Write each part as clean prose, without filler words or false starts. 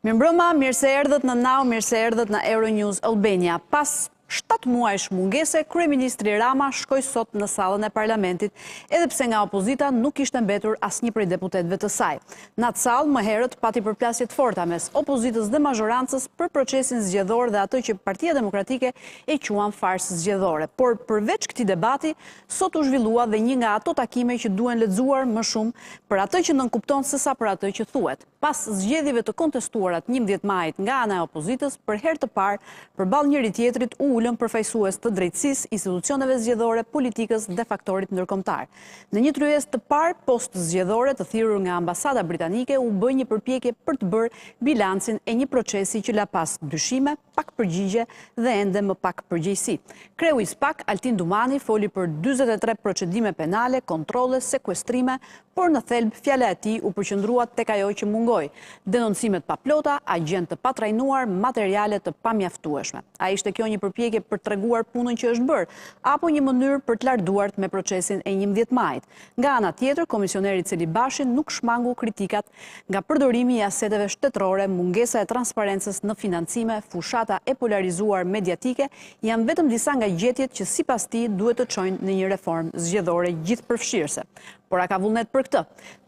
Mirëmbrëma, mirë se erdhët në Now, mirë se erdhët në Euronews Albania. Pas 7 muajsh mungese, kryeministri Rama shkoi sot në sallën e parlamentit, edhe pse nga opozita nuk kishte mbetur asnjë prej deputetëve të saj. Në atë sallë, më herët pati përplasje të forta mes opozitës dhe mazhorancës për procesin zgjedhor dhe atë që Partia Demokratike e quan farsë zgjedhore. Por përveç këtij debati, sot u zhvillua dhe një nga ato takime që duhen lexuar më shumë për atë që nënkupton sesa për atë që thuhet. Pas zgjedhjeve të kontestuara të 11 majit nga ana e opozitës, për herë të parë, përballë njëri-tjetrit u ulën përfaqësues të drejtësisë, institucioneve zgjedhore, politikës dhe faktorit ndërkombëtar. Në një tryezë të parë post-zgjedhore të thirrur nga ambasada britanike u bë një përpjekje për të bërë bilancin e një procesi që la pas dyshime, pak përgjigje dhe ende më pak përgjegjësi. Kreu i SPAK, Altin Dumani, foli për 43 procedime penale, kontrolle, sekuestrime, por në thelb fjala e tij u përqendrua tek ajo që mungoi, denoncime të paplota, agjentë të patrajnuar, materiale të pamjaftueshme. A ishte kjo një përpjekje për të treguar punën që është bërë, apo një mënyrë për të larë duart me procesin e 11 majit? Nga ana tjetër, komisioneri Celibashi nuk shmangu kritikat nga përdorimi i aseteve shtetërore, mungesa e transparencës në financime, fushata e polarizuar mediatike, janë vetëm disa nga gjetjet që sipas tij duhet të çojnë në një reformë zgjedhore gjithëpërfshirëse. Por a ka vullnet për këtë?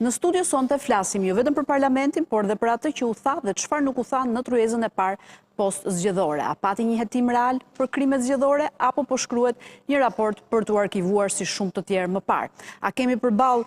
Në studio sonte flasim jo vetëm për parlamentin, por dhe për atë që u tha dhe çfarë nuk u tha në tryezën e parë post-zgjedhore. A pati një hetim real për krimet zgjedhore apo po shkruhet një raport për t'u arkivuar si shumë të tjerë më parë? A kemi përballë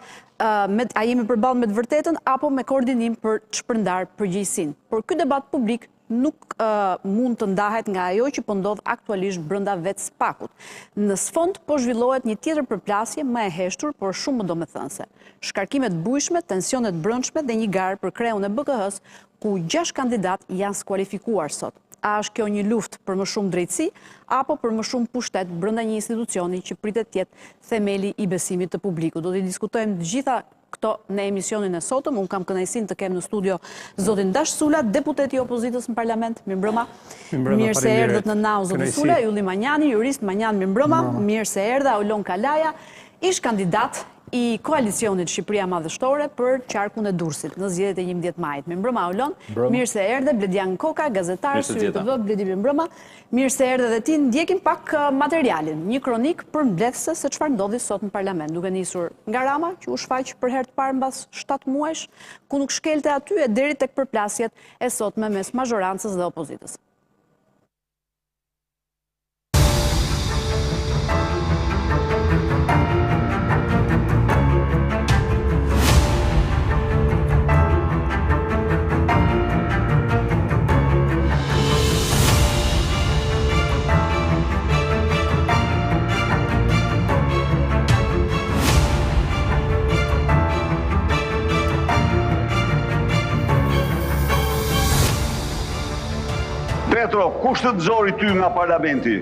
me a jemi përballë me të vërtetën apo me koordinim për të shpërndarë përgjegjësinë? Por ky debat publik nuk mund të ndahet nga ajo që po ndodh aktualisht brenda vetë SPAK-ut. Në sfond po zhvillohet një tjetër përplasje më e heshtur, por shumë më domethënëse. Shkarkime të bujshme, tensione të brendshme dhe një garë për kreun e BKH-së, ku 6 kandidatë janë skualifikuar sot. A është kjo një luftë për më shumë drejtësi apo për më shumë pushtet brenda një institucioni që pritet të jetë themeli i besimit të publikut? Do t'i diskutojmë të gjitha këto në emisionin e sotëm. Unë kam kënaqësinë të kem në studio zotin Dash Sula, deputeti i opozitës në parlament. Mirëmbrëma. Mirë se erdhët në Now zoti Sula, Ylli Manjani, jurist Manjan, mirëmbrëma. Mirë se erdhe Aulon Kalaja, ish kandidat i koalicionit Shqipëria Madhështore për qarkun e Durrësit në zgjedhjet e 11 majit. Mirëmbrëma Aulon. Mirë se erdhe Bledian Koka, gazetar Syri TV, Bledi mirëmbrëma. Mirë se erdhe dhe ti. Ndjekim pak materialin, një kronikë përmbledhëse se çfarë ndodhi sot në parlament, duke nisur nga Rama, që u shfaq për herë të parë mbas 7 muajsh, ku nuk shkelte aty e deri tek përplasjet e sotme mes mazhorancës dhe opozitës. Petro, kush të nxori ty nga parlamenti?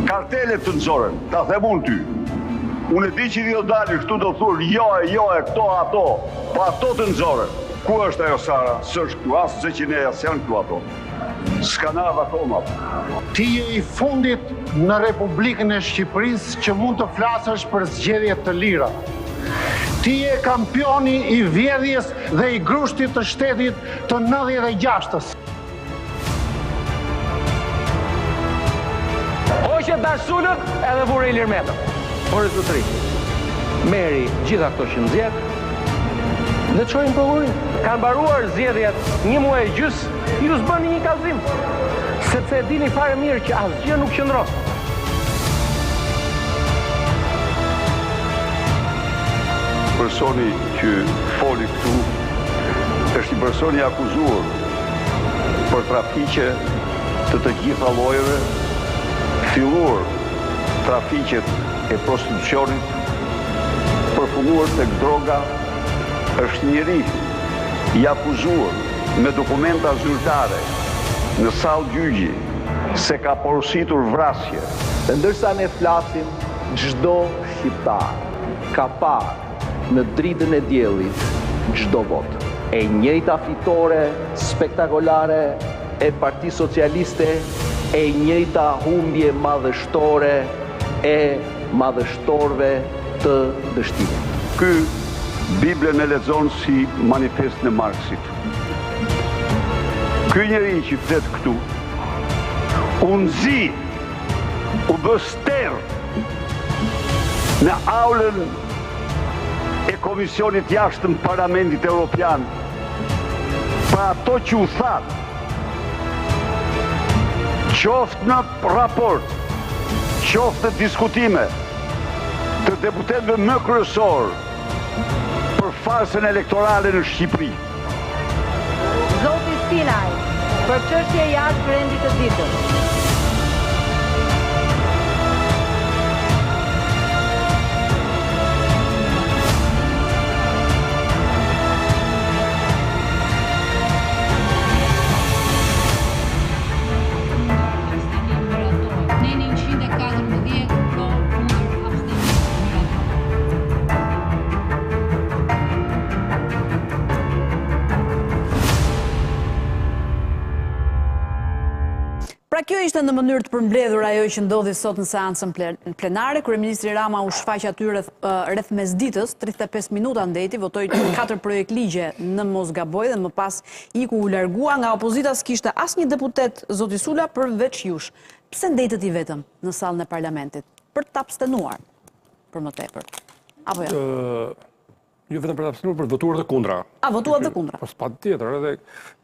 Kartelet të nxorën, ta them unë ty. Unë e di që ti do dalësh këtu do thuash jo e jo e këto ato, po ato të nxorën. Ku është ajo Sara? S'është këtu, as Zeqineja, s'janë këtu ato. S'kanë ardhur akoma. Ti je i fundit në Republikën e Shqipërisë që mund të flasësh për zgjedhje të lira. Ti je kampioni i vjedhjes dhe i grushtit të shtetit të 96-ës. Hoqe Dash Sulën edhe vure Ilir Metën. Ore zotëri, merri gjitha këto që nxjerr dhe çoji në prokurori. Kanë mbaruar zgjedhjet një muaj e gjys, ju s'bëni një kallëzim, sepse e dini fare mirë që asgjë nuk qëndron. Personi që foli këtu është një person i akuzuar për trafiqe të të gjitha llojeve, filluar trafiqet e prostitucionit, përfunduar tek droga, është njeri i akuzuar me dokumenta zyrtare në sallë gjyqi se ka porositur vrasje. Dhe ndërsa ne flasim, çdo shqiptar ka parë në dritën e diellit çdo votë. E njëjta fitore spektakolare e Partisë Socialiste, e njëjta humbje madhështore e madhështorëve të dështimit. Ky Biblën e lexon si manifestin e Marksit. Ky njeri që flet këtu, u nxi, u bë sterr në aulën e Komisionit Jashtëm të Parlamentit Europian për ato që u thanë, qoftë në raport, qoftë në diskutime të deputetëve më kryesorë për farsën elektorale në Shqipëri. Zoti Sinaj, për çështje jashtë rendit të ditës. Pra kjo ishte në mënyrë të përmbledhur ajo që ndodhi sot në seancën plenare. Kryeministri Rama u shfaq aty rreth rreth mesditës, 35 minuta ndejti, votoi katër projektligje në mos gaboj dhe më pas iku u largua nga opozita s'kishte asnjë deputet zoti Sula përveç jush. Pse ndejtët i vetëm në sallën e parlamentit? Për të abstenuar për më tepër. Apo jo? Jo vetëm për të abstenuar, për të votuar dhe kundra. A, votuat dhe kundra? Po, patjetër, edhe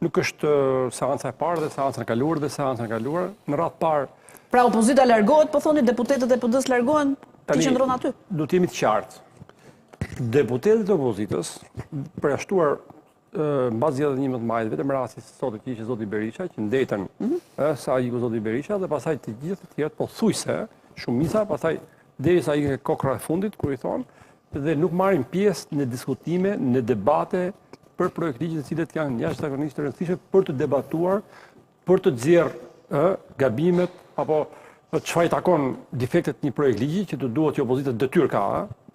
nuk është seanca e parë dhe seanca e kaluar dhe seanca e kaluar. Në radhë parë... Pra opozita largohet, po thoni deputetët e PD-së largohen, ti qëndron aty? Do të jemi të qartë. Deputetët e opozitës, përjashtuar mbas zgjedhjeve të 11 majit, vetëm rasti sot që ishte zoti Berisha, që ndejtën mm -hmm. sa iku zoti Berisha, dhe pastaj të gjithë të tjerët, pothuajse, shumica, pastaj derisa ikën kokrra e fundit, kur i thonë, dhe nuk marrin pjesë në diskutime, në debate për projektligje të cilët janë jashtëzakonisht të rëndësishme për të debatuar, për të nxjerrë gabimet apo çfarë i takon defektet një projektligji që të duhet që opozita detyrë ka,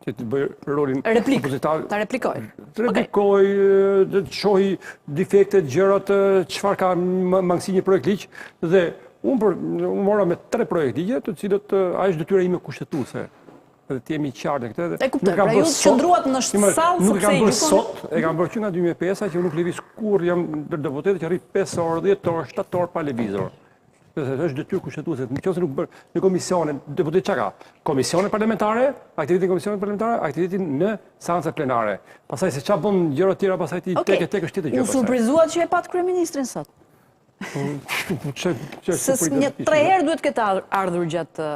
që të bëjë rolin Replik, opozitar. Ta replikojë. Të replikojë, të shohë defektet, gjërat, çfarë ka mangësi një projektligj dhe unë për unë mora me tre projektligje, të cilët ajo është detyra ime kushtetuese. Dhe të jemi qartë në këtë. E kuptoj, pra ju qëndruat në sallë sepse nuk e kam bërë sot, e kam bërë që nga 2005-a që nuk lëviz kurrë, jam ndër deputetët që rri 5 orë, 10 orë, 7 orë pa lëvizur. Dhe është detyrë kushtetuese, në qoftë se nuk bën në komisione, deputeti çka ka? Komisione parlamentare, aktivitetin në komisione parlamentare, aktivitetin në seanca plenare. Pastaj se ça bën gjëra të tjera pastaj ti tek e tek është tjetër gjë. U surprizuat që e patë kryeministrin sot. Se një tre herë duhet të ketë ardhur gjatë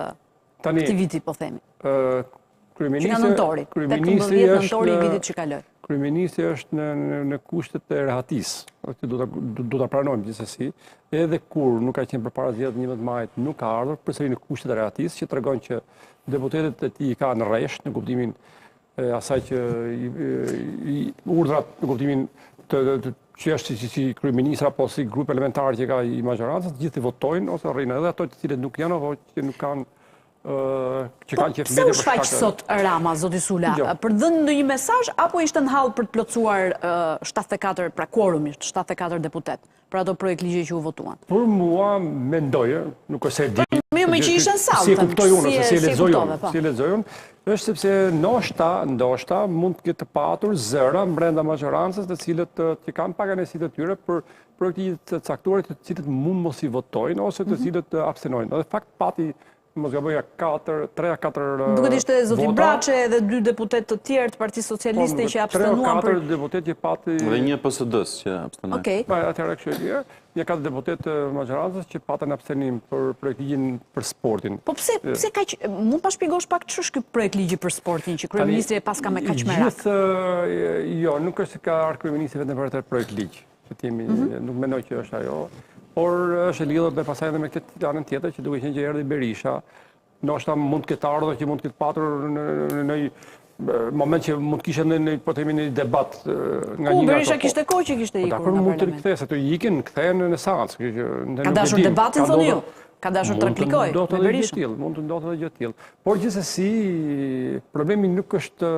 këtij viti, po themi. Kryeministri, që nga nëntori, kryeministri është nëntori i vitit që kaloi. Kryeministri është në në, në kushtet e rehatisë, që do ta do ta pranojmë gjithsesi, edhe kur nuk ka qenë përpara zgjedhjeve të 11 majit, nuk ka ardhur përsëri në kushtet e rehatisë, që tregon që deputetët e tij i ka në rresht në kuptimin e asaj që i, i urdhrat në kuptimin të, të, të që është si, si, si kryeministra apo si grup parlamentar që ka i mazhorancës, të gjithë i votojnë ose rrinë edhe ato të cilët nuk janë apo që nuk kanë që po, kanë qejf mbetje për shkak. Pse u shfaq sot Rama, zoti Sula? Jo. Për të dhënë ndonjë mesazh apo ishte në hall për të plotësuar 74, pra kuorumi, 74 deputet për ato projektligje që u votuan? Për mua mendoj, nuk është se e di. Për mua meqë ishe në sallë. Si e kuptoj unë, ose si e lexoj unë, po. si e lexoj unë, është sepse ndoshta, ndoshta mund të ketë patur zëra brenda mazhorancës, të cilët që kanë pakënaqësitë e tyre për projektligje të caktuara të cilët mund mos i votojnë ose të mhm. cilët abstenojnë. Dhe fakt pati mos gaboj 4, 3 a 4 vota. Duket ishte zoti Braçe edhe dy deputetë të tjerë të Partisë Socialiste po, që abstenuan për 3 4 deputetë që pati Dhe një PSD-s që abstenoi. Okej. Po atëherë kështu e di. Një katër deputetë të mazhorancës që patën abstenim për projektligjin për sportin. Po pse pse kaq mund ta shpjegosh pak ç'është ky projektligji për sportin që kryeministri e paska me kaq merak? Gjithë jo, nuk është se ka ardhur kryeministri vetëm për atë projektligj. Që të jemi, mhm. nuk mendoj që është ajo, por është e lidhur dhe pastaj edhe me këtë anën tjetër që duke qenë që erdhi Berisha, ndoshta mund të ketë ardhur që mund të ketë patur në në moment që mund të kishte në në po themi në debat nga një nga Berisha kishte kohë që kishte po, ikur nga mund të rikthehet, ato ikin, kthehen në seancë, kështu që ne Ka dashur debatin thoni ju? Ka dashur të replikojë me Berishën. Mund të ndodhë edhe gjë e tillë. Por gjithsesi problemi nuk është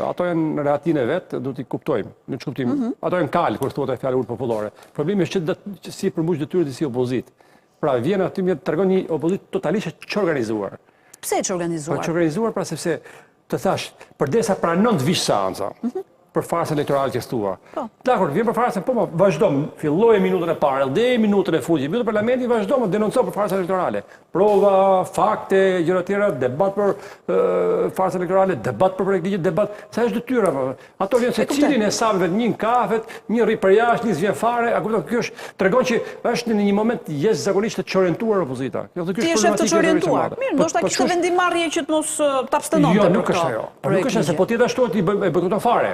ato janë në rehatinë e vet, do t'i kuptojmë. Në ç'kuptim? Mm -hmm. Ato janë kalë kur thuhet ajo fjalë urë popullore. Problemi është që, që si përmbush detyrën si opozitë. Pra vjen aty më tregon një opozitë totalisht e çorganizuar. Pse e çorganizuar? Po çorganizuar pra sepse të thashë, përderisa pranon të vish seanca. Mm -hmm. Për farsën elektorale që thua. Po. Dakor, vjen për farsën, po, po, vazhdo, filloje minutën e parë, deri minutën e fundit, mbyllet parlamenti, vazhdo, më denonco për farsën elektorale. Prova, fakte, gjëra të tjera, debat për farsën elektorale, debat për projektligjet, debat, sa është detyra po. Ato vjen secili në hesap vet, një në kafet, një rri përjashta, një s'vjen fare, a kupton, kjo është tregon që është në një moment jashtëzakonisht të çorientuar opozita. Kjo dhe kjo është problematikë. Ti e sheh të çorientuar. Mirë, ndoshta po, po, kishte vendimmarrje që të mos të abstenonte jo, nuk është ajo. Po nuk është se po ti ashtu ti e bojkoton fare.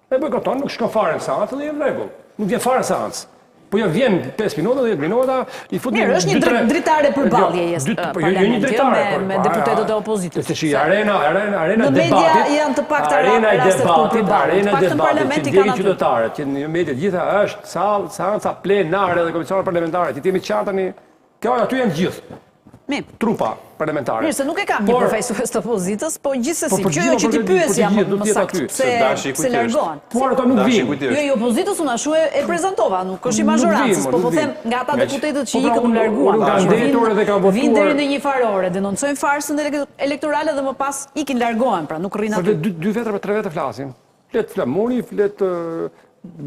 E bojkoton, nuk shkon fare në seancë dhe je në rregull. Nuk vjen fare në seancë. Po jo vjen 5 minuta, 10 minuta, i fut Mirë, është një dritare përballje jo, po jo, jo një dritare, me, me deputetët e opozitës. Të që arena, arena, arena debatit. Në media janë të pakta rastet kur përballen. Arena e debatit, që ndjekin qytetarët, që në media gjitha është sallë, seanca plenare dhe komisionet parlamentare, që të jemi qartë tani, Kjo aty janë gjithë. Mirë. Trupa parlamentare. Mirë, se nuk e kam një përfaqësues të opozitës, po gjithsesi, po, që jo që t'i pyesja më, më saktë, pse, pse largohen. Por ato nuk vijnë. Jo, i opozitës unë ashtu e prezantova, nuk është i mazhorancës, po po them nga ata deputetët që ikën u larguan. Unë kam ndenjtur edhe kam votuar. Vijnë deri në një farë ore, denoncojnë farsën elektorale dhe më pas ikin largohen, pra nuk rrinë aty. Po dy vetë apo tre vetë flasin. Flet Flamuri, flet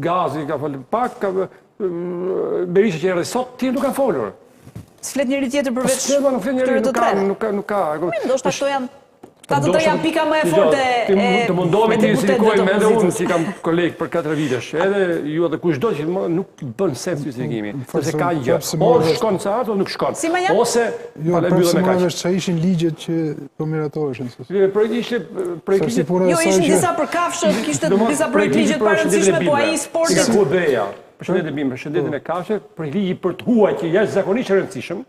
Gazi, ka folur pak, ka Berisha që erdhi sot, tjerë nuk kanë folur. S'flet njeri tjetër përveç po, nuk flet njeri, nuk ka, nuk ka, nuk ka. Mirë, ndoshta këto janë Këta të tre janë pika më e forte e të mundohemi të justifikojmë edhe unë si kam koleg për 4 vitesh, edhe ju edhe kushdo që nuk bën sens justifikimi, sepse ka një gjë. O shkon në seancë, o nuk shkon. Ose Jo, prapë se mora vesh ça ishin ligjet që po miratoheshin. Projektligje, projektligje. Jo, ishin disa për kafshët, kishte disa projektligje të parëndësishme, po ai i sportit. Nga ku beja, për shëndetin e bimëve, për shëndetin e po. kafshëve, projektligji për të huajt që jashtëzakonisht i rëndësishëm,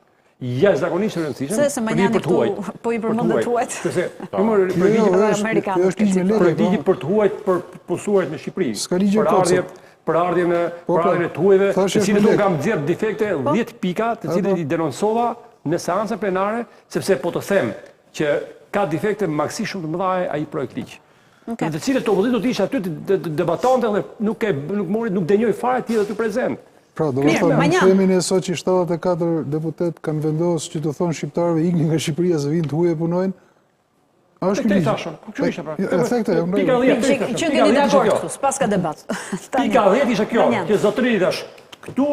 jashtëzakonisht i rëndësishëm. Se se më për të huajt. Po i përmendët të huajt. Sepse, jo, projektligji për amerikanët. Është ligj me letra. Projektligji për të huajt për punësuarit në Shqipëri. S'ka ligje për për ardhjen e po, për ardhjen e të huajve, të cilët unë kam nxjerrë defekte 10 po. pika, të cilët i denoncova në seancën plenare, sepse po të them që ka defekte mangësi shumë të mëdha ai projektligj. Okay. Në të cilët opozita do të ishte aty të debatonte dhe nuk e nuk mori nuk denjoi fare të jetë aty prezent. Pra, do të thonë, ne themi ne sot që 74 deputetë kanë vendosur që t'u thonë shqiptarëve ikni nga Shqipëria se vijnë të huaj e punojnë, A është ky ligj? Kjo ishte pra. E the këtë, unë. Pika 10. Që keni dakord këtu, s'paska debat. Pika 10 ishte kjo, që zotëri tash. Këtu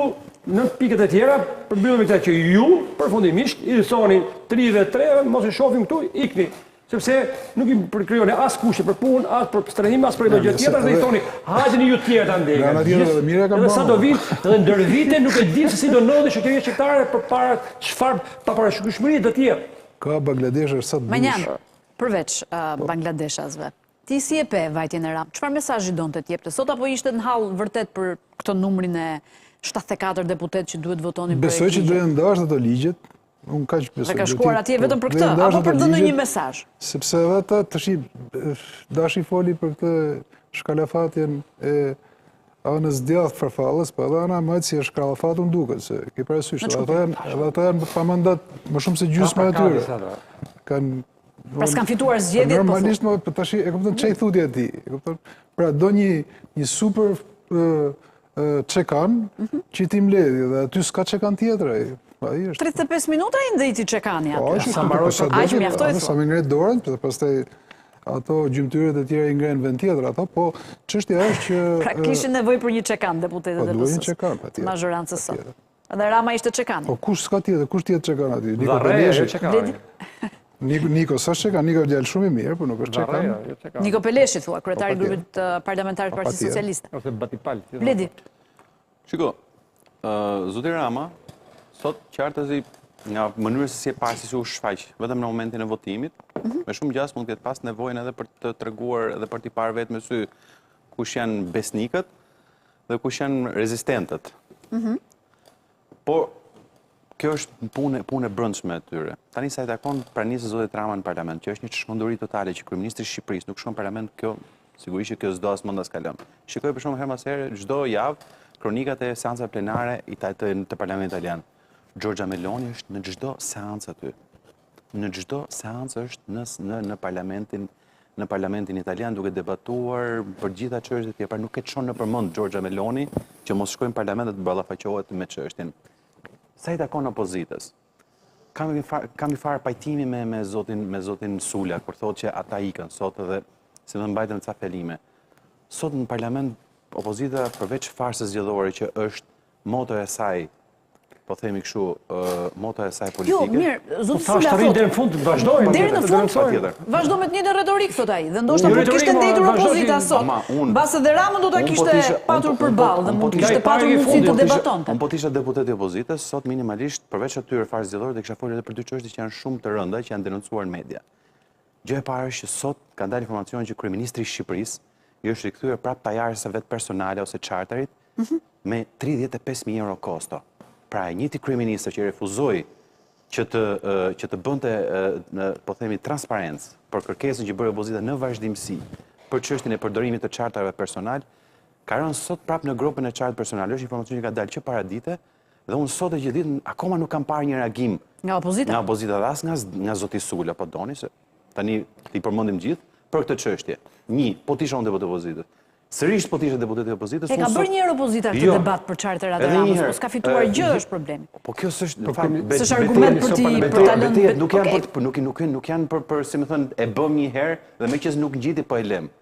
në pikët e tjera përmbyllemi këtë që ju përfundimisht i thoni 33 mos i shohim këtu, ikni. Sepse nuk i krijoni as kushte për punë, as për strehim, as për ndonjë gjë tjetër dhe i thoni, hajdeni ju të tjerë andej. Nga ana tjetër edhe mirë e kanë bërë. Edhe sa do vinë, edhe ndër vite nuk e dimë se si do ndodhi shoqëria shqiptare përpara çfarë paparashikueshmërie do të jetë. Ka bangladeshas sa të dush. Manjan, përveç po. bangladeshasve, ti si e pe vajtjen e Ramës? Çfarë mesazhi donte të jepte sot apo ishte në hall vërtet për këtë numrin e 74 deputetë që duhet votonin për Besoj që do jenë dashtë ato ligjet, unë kaq besoj. Dhe ka shkuar atje vetëm për këtë, apo për të dhënë një mesazh? Sepse edhe ata, tashi, Dashi foli për këtë shkalafatjen e anës djathtë farfallës, po edhe ana e majtë si është shkalafatur më duket, se ke parasysh, edhe ata janë, edhe ata janë pa mandat më shumë se gjysma e tyre. Kanë Pra s'kanë fituar zgjedhjet, po Normalisht, më, po tashi, e kupton ça i thu ti atij, e kupton? Pra do një një super çekan mhm. që t'i mbledhi dhe aty s'ka çekan tjetër ai. Ai është 35 minuta i ndejti çekani po, aty. Po, aq mjaftoi. Sa më ngre dorën, pastaj Ato gjymtyrët e tjera i ngrenë në vend tjetër, ato, po çështja është që... Pra kishin nevojë për një çekan deputetët po, e PS-së. Çekan, patjetër. Mazhorancës sot. Dhe Rama ishte çekani. Po kush s'ka tjetër, kush tjetër çekan aty? Niko Peleshi. Çekani. Niko, Niko s'është çekan, Niko është djalë shumë i mirë, por nuk është çekan. Jo Niko Peleshi, thua, kryetari i po, grupit parlamentar të po, Partisë Socialiste. Ose Batipal. Bledi. Shiko, zoti Rama, sot qartazi nga mënyra se si e pashë, si u shfaq, vetëm në momentin e votimit, mhm. me shumë gjasë mund të ketë pas nevojën edhe për të treguar edhe për t'i parë vetë me sy kush janë besnikët dhe kush janë rezistentët. Mhm. Por kjo është punë punë e brendshme e tyre. Tani sa i takon pranisë së zotit Rama në parlament, që është një çmenduri totale që kryeministri i Shqipërisë nuk shkon në parlament, kjo sigurisht që kjo s'do as mend as kalon. Shikoj për shembull herë pas here çdo javë kronikat e seancave plenare të, të, të parlamentit italian. Giorgia Meloni është në çdo seancë aty. Në çdo seancë është në në në parlamentin në parlamentin italian duke debatuar për gjitha çështjet e tjera, pra nuk e çon nëpër mend Giorgia Meloni që mos shkojë në parlament dhe të ballafaqohet me çështjen. Sa i takon opozitës, kam një farë kam një farë pajtimi me me zotin me zotin Sula kur thotë që ata ikën sot edhe si dhe mbajtën ca fjalime. Sot në parlament opozita përveç farsës zgjedhore që është moto e saj po themi kështu, moto e saj jo, politike. Jo, mirë, zoti po, Sula thotë. Deri në fund vazhdojmë. Deri në fund vazhdo me të njëjtën retorikë thotë ai, dhe ndoshta po të kishte ndejtur opozita sot. Mbase dhe Ramën do ta kishte patur përballë dhe mund të kishte patur mundësinë të debatonte. Unë po të isha deputet i opozitës, sot minimalisht përveç atyre farsës zgjedhore do kisha folur edhe për dy çështje që janë shumë të rënda, që janë denoncuar në media. Gjë e parë është që sot ka dalë informacion që kryeministri i Shqipërisë i është rikthyer prapë tajares së vet personale ose charterit mhm. me 35.000 euro kosto. Pra i njëjti kryeministër që refuzoi që të që të bënte në po themi transparencë për kërkesën që bëri opozita në vazhdimësi për çështjen e përdorimit të charterave personal, ka rënë sot prapë në gropën e charterit personal. Është informacion që ka dalë që paradite dhe unë sot e gjithë ditën akoma nuk kam parë një reagim nga opozita. Nga opozita dhe as nga nga zoti Sula, po doni se tani t'i përmendim gjithë për këtë çështje. Një, po të isha unë deputet i opozitës. Sërish po të isha deputet i opozitës. E ka bërë një herë opozita këtë jo. debat për charterat e Ramës, po s'ka fituar gjë është problemi. Po kjo s'është, në fakt, s'është argument për ti për ta lënë. Nuk janë për nuk nuk nuk janë për për si me thënë e bëmë një herë dhe meqenëse nuk ngjiti po e lëmë.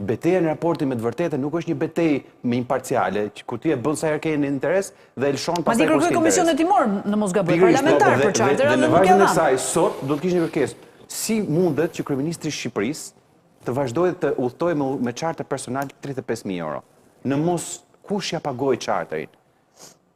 Beteja në raportin me të vërtetën nuk është një betejë me imparciale, ku ti e bën sa herë ke një interes dhe e lëshon pastaj kur s'ke interes. Madje kërkoi komision hetimor, në mos gaboj, parlamentar për charterat dhe nuk e dhanë. Dhe në saj sot do të kishte një kërkesë. Si mundet që kryeministri i Shqipërisë të vazhdojë të udhëtojë me, me charter personal 35.000 euro. Në mos kush ia pagoi charterin?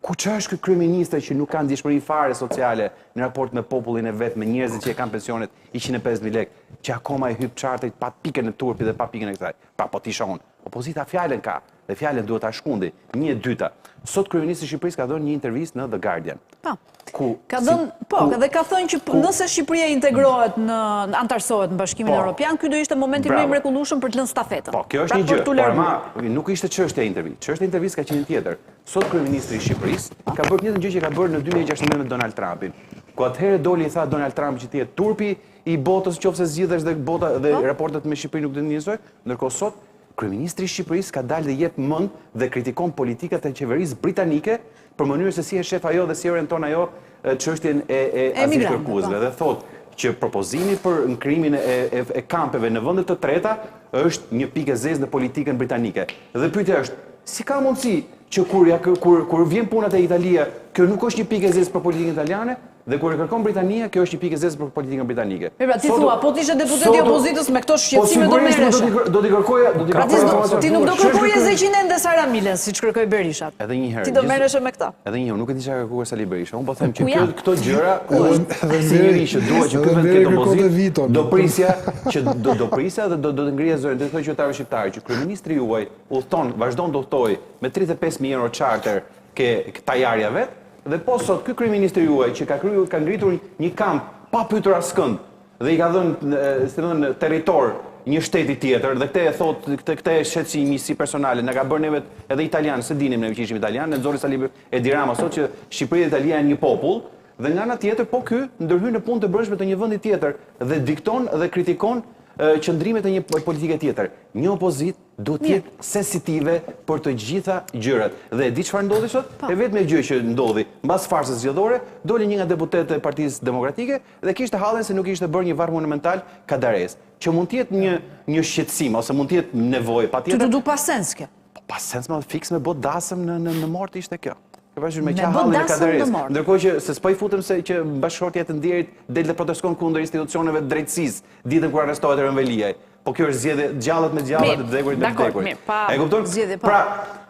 Ku që është ky kryeministër që nuk ka ndjeshmëri fare sociale në raport me popullin e vet, me njerëzit që e kanë pensionet 150.000 lekë, që akoma i hyp charterit pa pikën e turpit dhe pa pikën e kësaj. Pra po të isha unë, opozita fjalën ka dhe fjalën duhet ta shkundi. Një e dyta. Sot kryeministri i Shqipërisë ka dhënë një intervistë në The Guardian. Po. Ku ka dhënë, po, dhe ka thënë që nëse Shqipëria integrohet në anëtarësohet në Bashkimin po, Evropian, ky do ishte momenti më i mrekullueshëm për të lënë stafetën. Po, kjo është pra, një gjë, por ama nuk ishte çështja e intervistës. Çështja e intervistës ka qenë tjetër. Sot kryeministri i Shqipërisë ka bërë të njëjtën gjë që ka bërë në 2016 me Donald Trumpin. Ku atëherë doli i tha Donald Trump që ti je turpi i botës nëse zgjidhesh dhe bota dhe po. raportet me Shqipërinë nuk do të njësoj, ndërkohë sot Kryeministri i Shqipërisë ka dalë dhe jep mend dhe kritikon politikat e qeverisë britanike për mënyrën se si e shef ajo dhe si orienton ajo çështjen e e azilkërkuesve po. dhe thotë që propozimi për krijimin e, e, e kampeve në vende të treta është një pikë e zezë në politikën britanike. Dhe pyetja është, si ka mundësi që kur ja kur kur vjen puna te Italia, kjo nuk është një pikë e zezë për politikën italiane, Dhe kur e kërkon Britania, kjo është një pikë e zezë për politikën britanike. Mirë, pra ti thua, po të ishe deputet i opozitës me këto po shqetësime do merreshe. Po do t'i kërkoja, do t'i pra kërkoja. Ti nuk do kërkoje Zeqinenë dhe Sara Milen, siç kërkoi Berisha. Edhe një herë. Ti do merreshe me këto. Edhe një herë, nuk e di çfarë ka kërkuar Sali Berisha. Unë po them që kjo këto gjëra, unë si njeri që dua që ky vend të ketë opozitë, do prisja që do do prisja dhe do do të ngrija zërin, do të thoja qytetarëve shqiptarë që kryeministri juaj udhton, vazhdon të udhtojë me 35000 euro charter ke tajarja vet, Dhe po sot ky kryeministri juaj që ka kryu ka ngritur një kamp pa pyetur askënd dhe i ka dhënë si thënë territor një shteti tjetër dhe këtë e thotë këtë këtë e shet si miqësi personale na ka bërë neve edhe italian s'e dinim neve që ishim italian ne nxori Sali Edi Rama sot që Shqipëria dhe Italia janë një popull dhe nga ana tjetër po ky ndërhyn në punë të brendshme të një vendi tjetër dhe dikton dhe kritikon qëndrimet e një politike tjetër. Një opozitë duhet të jetë sensitive për të gjitha gjërat. Dhe e di çfarë ndodhi sot? Po. E vetmja gjë që ndodhi mbas farsës zgjedhore, doli një nga deputetët e Partisë Demokratike dhe kishte hallin se nuk ishte bërë një varr monumental Kadaresë, që mund të jetë një një shqetësim ose mund të jetë nevojë patjetër. Ty t'u duk pa sens kjo. Po pa sens më fiks me bë dasëm në në në mort ishte kjo. Ke parasysh me qa hallin e Kadaresë. Ndërkohë që se s'po i futem se që bashkëshortja e të ndjerit del dhe proteston kundër institucioneve të drejtësisë ditën kur arrestohet Erion Veliaj. Po kjo është zgjedhje gjallët me gjallët, të vdekurit me vdekurit. E kupton? Zgjedhje, po. Pra,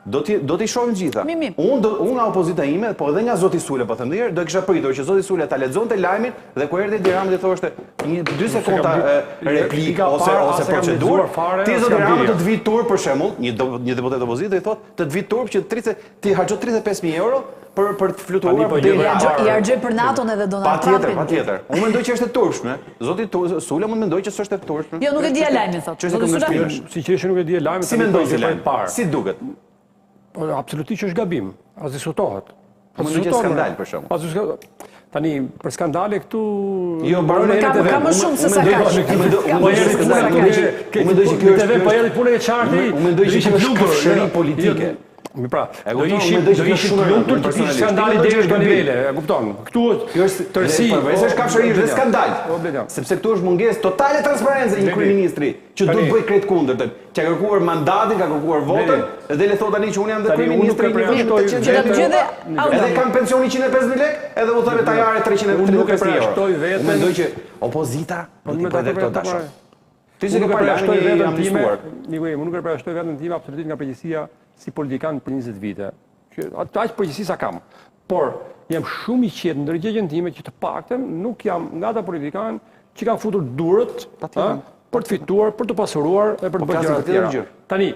do t'i do t'i shohim gjitha. Unë do unë nga opozita ime, po edhe nga zoti Sula, po them ndonjëherë, do e kisha pritur që zoti Sula ta lexonte lajmin dhe kur erdhi Edi Rama t'i thoshte një dy sekonda replikë ose ose procedurë. Ti zoti Rama të të vijë turp për shembull, një një deputet opozite do i thotë të të vijë turp që 30 Ti harxho 35000 euro për për të fluturuar po, deri. I harxhoi për NATO-n edhe Donald Trumpin. Patjetër, patjetër. Unë mendoj që është e turpshme. Zoti Sula mund të mendojë që s'është e turpshme. Jo, nuk e dija lajmin thotë. Zoti Sula. Sinqerisht nuk e dija lajmin. Si mendon ti lajmin? Si duket? Po absolutisht që është gabim. As diskutohet. Po mendoj që skandal për shembull. As diskutohet. Tani, për skandale këtu... Jo, mbaron në TV. Ka më shumë se sa kaq. Unë mendoj që skandal. Unë mendoj që kjo është... Po edhe punë e qartë. Unë mendoj që kjo është kafshëri politike. Mi pra, do ishim do ishim të lumtur të kishte skandali deri në këto nivele, e kupton? Këtu është kjo është tërësi. Po është kafshëri është skandal. Po, Sepse këtu është mungesë totale transparence e një kryeministri që do të bëjë krejt kundërtën. Që ka kërkuar mandatin, ka kërkuar votën dhe le thotë tani që unë jam dhe kryeministri i një vendi. Edhe kam pensionin 150 lekë, edhe u thënë tajare 335 euro. Unë mendoj që opozita do të bëjë këto tash. Ti s'e ke parë përjashtoj veten time, miku im, unë nuk e përjashtoj veten time absolutisht nga përgjegjësia si politikan për 20 vite. Që atë aq përgjegjësi sa kam. Por jam shumë i qetë në ndërgjegjen time që të paktën nuk jam nga ata politikanë që kanë futur durët për të fituar, për të pasuruar e për të po bërë gjëra të tjera. Tani,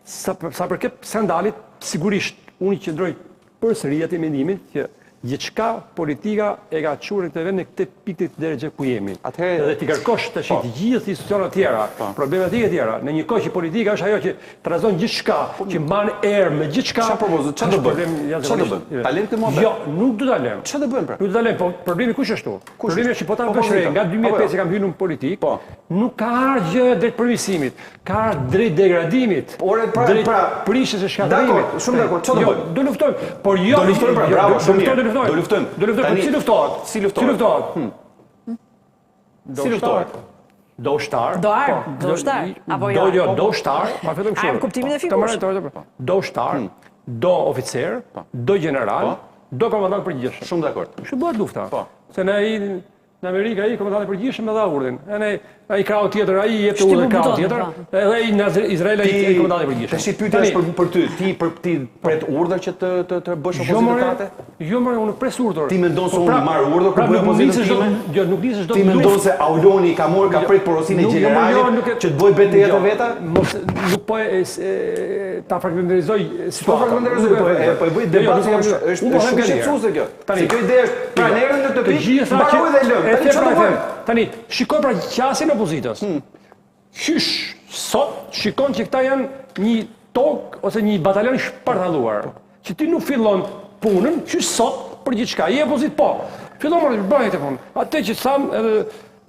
sa sa përket skandalit, sigurisht unë i qëndroj përsëri atij mendimit që gjithçka politika e ka çuar këtë vend në këtë pikë të derexhe ku jemi. Atëherë dhe t'i kërkosh tash po. të gjithë institucionet e tjera, po. problematike të tjera, në një kohë që politika është ajo që trazon gjithçka, po, që mban erë me gjithçka. Çfarë propozon? Çfarë do bëjmë? Çfarë do bëjmë? Ta lëmë këtë muhabet? Jo, nuk do ta lëmë. Çfarë do bëjmë pra? Nuk do ta lëmë, po problemi kush është këtu? Problemi është që po ta vësh re, nga 2005 që kam hyrë në politikë, po. nuk ka ardhur gjë drejt përmirësimit. Ka ardhur drejt degradimit, Ore, pra, drejt pra, prishjes e shkatërrimit. Dakor, shumë dakor. Çfarë do jo, bëjmë? Do luftojmë, por jo. Do luftojmë pra, jo, bravo, shumë mirë. Do luftojmë. Do luftojmë. Do luftojmë, po si luftohet? Si luftohet? Si luftohet? Hmm. Do si luftohet? Do ushtar. Do armë, po, do ushtar, apo jo? Do jo, do ushtar, pa fillim kështu. Armë kuptimin e figurës. Do ushtar, hmm. do oficer, po. do gjeneral, po. do komandant përgjithshëm. Shumë dakord. Kështu bëhet lufta. Po. Se ne ai Në Amerikë ai komandanti i përgjithshëm e dha urdhrin. Ene ai krahu tjetër, ai i jepte urdhrin krahu tjetër, po. edhe ai në Izrael ai ai komandanti i përgjithshëm. Tash pyetja është për për ty, ti për ti pret urdhër që të të të bësh jo, opozitë tate? Jo more, unë pres urdhër. Ti mendon se po unë marr urdhër kur bëj opozitën time? Jo, nuk nisësh dot. Ti mendon se Auloni ka marrë ka prit porosinë e jo, gjeneralit që të bëjë betejat e veta? Mos nuk po e ta fragmentarizoj situatën. Po fragmentarizoj, po po e bëj debat është është shumë shqetësuese kjo. Tani, kjo ide është, pra ne erdhëm në këtë pikë, mbaroi dhe lëm. Tani çfarë do bëjmë? Tani, shikoj pra qasjen e opozitës. Hmm. Qysh sot shikon që këta janë një tokë ose një batalion i shpartalluar. Që ti nuk fillon punën, qysh sot për gjithçka. Je opozitë po. Fillon më bëj këtë punë. Atë që thamë edhe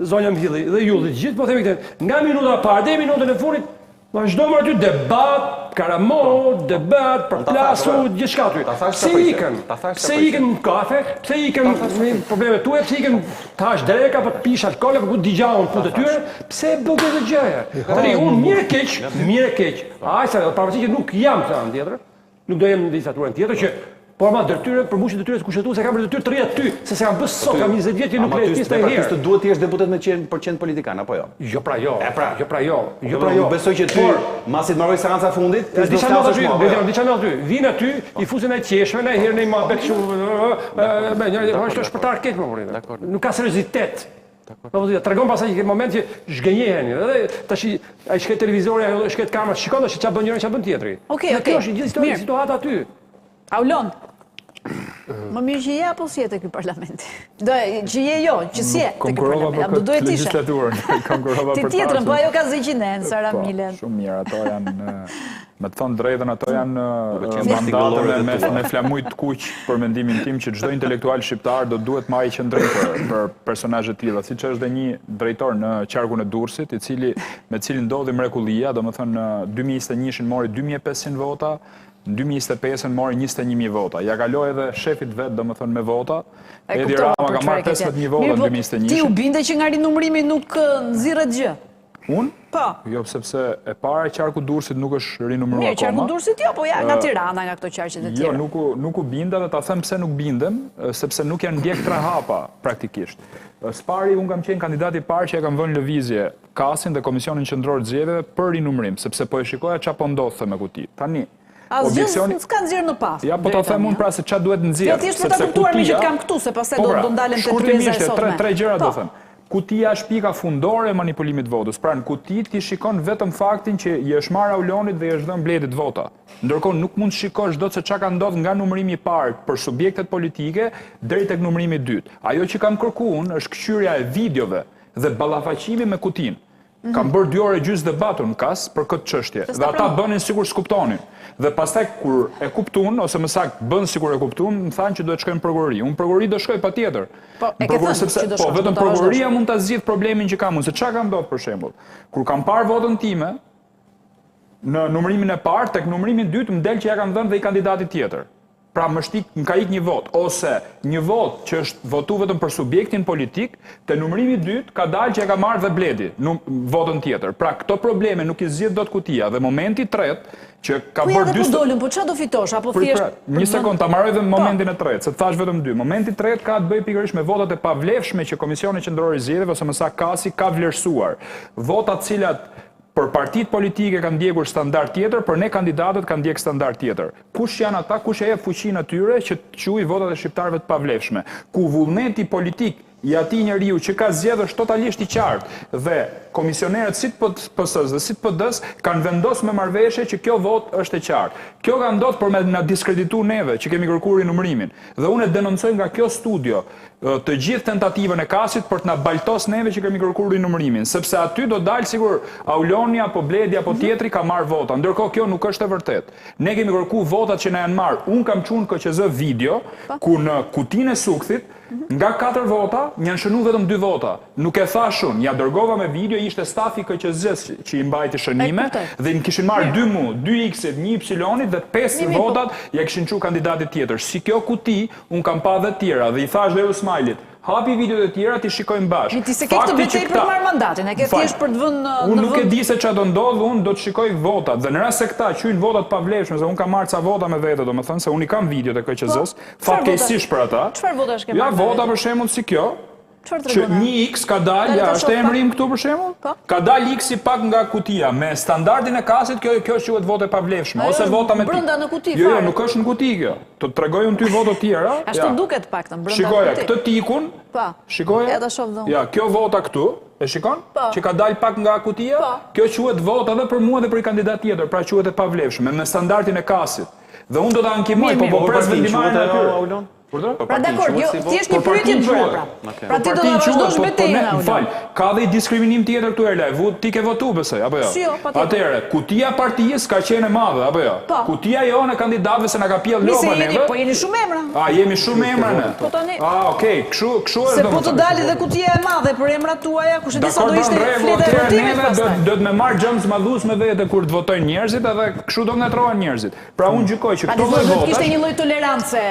zonja Mhilli dhe ju dhe gjithë po themi këtë, nga minuta e parë deri minutën e fundit Vazhdo më aty debat, karamo, debat, përplasu, gjithçka aty. Pse ikën? Pse ikën në kafe? Pse ikën në problemet tuaja? Pse ikën të hash dreka, apo të pish alkool, apo ku di unë punët e tyre? Pse e bën këtë gjë? Tani unë mirë e keq, mirë e keq. Aq sa pavarësisht që nuk jam në anën tjetër, Nuk do jem në legjislaturën tjetër që Po ama detyrën, përmbushjen e detyrës kushtetuese kam për detyrë të rri aty, se s'e kam bërë sot, kam 20 vjet që nuk lë pjesë ndonjëherë. Ama ty duhet të jesh deputet me qenë për qenë politikan apo jo? Jo pra jo. E pra. Jo pra jo. Jo pra jo. Besoj që ty, masi të mbarojë seanca e fundit, ti do të flasësh më. Jo, diçka më aty. Vin aty, i fusin ai qeshme, ai herë në muhabet kështu, me një është shpërtar keq më vonë. Nuk ka seriozitet. Po po, tregon pastaj një moment që zhgënjeheni. Edhe tash ai shket televizori, ajo shket kamera, shikon tash çfarë bën njëri, çfarë bën tjetri. Okej, okej. Kjo është gjithë situata aty. Aulon. Më mirë që je apo s'je te ky parlament? Do që je jo, që s'je te ky parlament. Do duhet të ishe. Legjislaturën, konkurrova për. Ti tjetrën, po ajo ka Zegjinen, Sara po, Milen. Shumë mirë, ato janë me të thënë drejtën, ato janë mandate me, me, me flamuj të kuq për mendimin tim që çdo intelektual shqiptar do duhet marrë qëndrim për, për personazhe të tilla, siç është dhe një drejtor në qarkun e Durrësit, i cili me cilin ndodhi mrekullia, domethënë në 2021-shin mori 2500 vota, Në 2025-ën mori 21.000 vota. Ja kaloi edhe shefit vet, domethënë me vota. Edi Rama ka marrë 15.000 vota në 2021-shin. Ti u binde që nga rinumërimi nuk nxirret gjë? Unë? Po. Jo, sepse e para qarku Durrësit nuk është rinumëruar akoma. Mirë, qarku Durrësit jo, po ja nga Tirana, nga këto qarqet e jo, tjera. Jo, nuk u, nuk u binda dhe ta them pse nuk bindem, sepse nuk janë ndjek tre hapa praktikisht. Së pari, unë kam qenë kandidati i parë që e kam vënë në lëvizje KAS-in dhe Komisionin Qendror të Zgjedhjeve për rinumërim, sepse po e shikoja ça po ndodhte me kuti. Tani, Asgjë s'ka nxjerrë në pah. Ja, po ta them unë pra se ça duhet nxjerrë. Jo, thjesht për ta kuptuar meqë të kam këtu, se pastaj po do pra, do ndalem te tryeza e sotme. Tre, tre gjëra do po. them. Kutia është pika fundore e manipulimit të votës. Pra në kuti ti shikon vetëm faktin që i është marrë Aulonit dhe i është dhënë Bledit vota. Ndërkohë nuk mund të shikosh dot se ça ka ndodhur nga numërimi i parë për subjektet politike deri tek numërimi i dytë. Ajo që kam kërku unë është këqyrja e videove dhe ballafaqimi me kutinë. Mhm. Kam bërë dy orë e gjysë debat unë në KAS për këtë çështje. Dhe ata bënin sikur s'kuptonin. Dhe pastaj kur e kuptun ose më saktë bënë sikur e kuptun, më thanë që duhet të shkoj në prokurori. Unë në prokurori do shkoj patjetër. Po, e ke thënë sepse që do po vetëm prokuroria mund ta zgjidhë problemin që kam unë. Se çka ka ndodhur për shembull? Kur kam parë votën time. në numërimin e parë, tek numërimi i dytë më del që ia kanë dhënë dhe i kandidatit tjetër. Pra më është ik, më ka ik një votë ose një votë që është votu vetëm për subjektin politik, te numërimi i dytë ka dalë që e ka marrë dhe Bledi num, votën tjetër. Pra këto probleme nuk i zgjidh dot kutia dhe momenti i tretë që ka Po ja bërë dhe dy po dolëm, po ça do fitosh apo Prit, thjesht pra, për një të sekond, vënë ta mbaroj dhe Po. momentin e tretë, se të thashë vetëm dy. Momenti i tretë ka të bëjë pikërisht me votat e pavlefshme që Komisioni Qendror i Zgjedhjeve ose më saktë KAS-i ka vlerësuar. Votat të cilat Për partitë politike kanë ndjekur standard tjetër, për ne kandidatët kanë ndjek standard tjetër. Kush janë ata, kush e jep fuqinë atyre që të quajë votat e shqiptarëve të pavlefshme? Ku vullneti politik i atij njeriu që ka zgjedhë është totalisht i qartë dhe komisionerët si të PS-së dhe si të PD-së kanë vendosë me marrëveshje që kjo votë është e qartë. Kjo ka ndodhë për me na diskreditu neve që kemi kërku rinumërimin. Dhe unë e denoncoj nga kjo studio të gjithë tentativën e KAS-it për të na baltos neve që kemi kërkuar rinumërimin, sepse aty do dalë sikur Auloni apo Bledi apo mhm. tjetri ka marrë vota. Ndërkohë kjo nuk është e vërtetë. Ne kemi kërku votat që na janë marrë. Unë kam çu në KQZ video po. ku në kutinë e Sukthit mhm. nga 4 vota më janë shënu vetëm 2 vota. Nuk e thashë unë, ia dërgova me video, ishte stafi i KQZ-së që i mbajti shënime dhe më kishin marrë 2 mu, 2 X-it, 1 Y-it dhe 5 po. votat ia kishin çu kandidatit tjetër. Si kjo kuti Unë kam pa dhe tjera dhe i thashë dhe Rusmajlit, hapi videot e tjera t'i shikojmë bashkë. Mi ti s'e ke këtë betejë për të marrë mandatin, e ke thjesht për të vënë në vend. Unë nuk e di se ça do ndodhë, unë do të shikoj votat dhe në rast se këta quajnë votat të pavlefshme, se unë kam marrë ca vota me vete, domethënë se unë i kam videot e KQZ-së, po, fatkeqësisht për ata. Çfarë votash ke marrë? Ja vota për shembull si kjo, Që një X ka dalë, ja, është emri im këtu për shembull? Po. Ka dalë X-i pak nga kutia, me standardin e KAS-it kjo kjo quhet votë e pavlefshme ose vota me pikë. Brenda në kuti jo, jo, nuk është në kuti kjo. Të tregoj unë ty vota të tjera. Ashtu duket paktën brenda në kuti. Shikoja, këtë tikun. Po. Shikoja. Ja ta shoh dhe unë. Ja, kjo vota këtu, e shikon? Po. Që ka dalë pak nga kutia? Po. Kjo quhet votë edhe për mua dhe për një kandidat tjetër, pra quhet e pavlefshme me standardin e KAS-it. Dhe unë do ta ankimoj, po po pres vendimmarrjen e atyre. Urdhëro? Pra dakord, jo, thjesht një pyetje të bëra pra. Pra ti do ta vazhdosh po, po, betejën Më fal, ka dhe diskriminim tjetër këtu Erla, vu ti ke votu besoj, apo jo? Si jo, patjetër. Atëherë, kutia e partisë ka qenë e madhe, apo jo? Po. Kutia jonë e kandidatëve se na ka pjellë lopa neve. Po jeni shumë emra. A jemi shumë emra ne. Po tani. A, okay, kështu kështu është Se po të dalë dhe kutia e madhe për emrat tuaja, kush e di sa do ishte fleta e votimit pastaj. Do të më marr xham zmadhues me vete kur të votojnë njerëzit edhe kështu do ngatërrohen njerëzit. Pra unë gjykoj që këto lloj votash... Kishte një lloj tolerance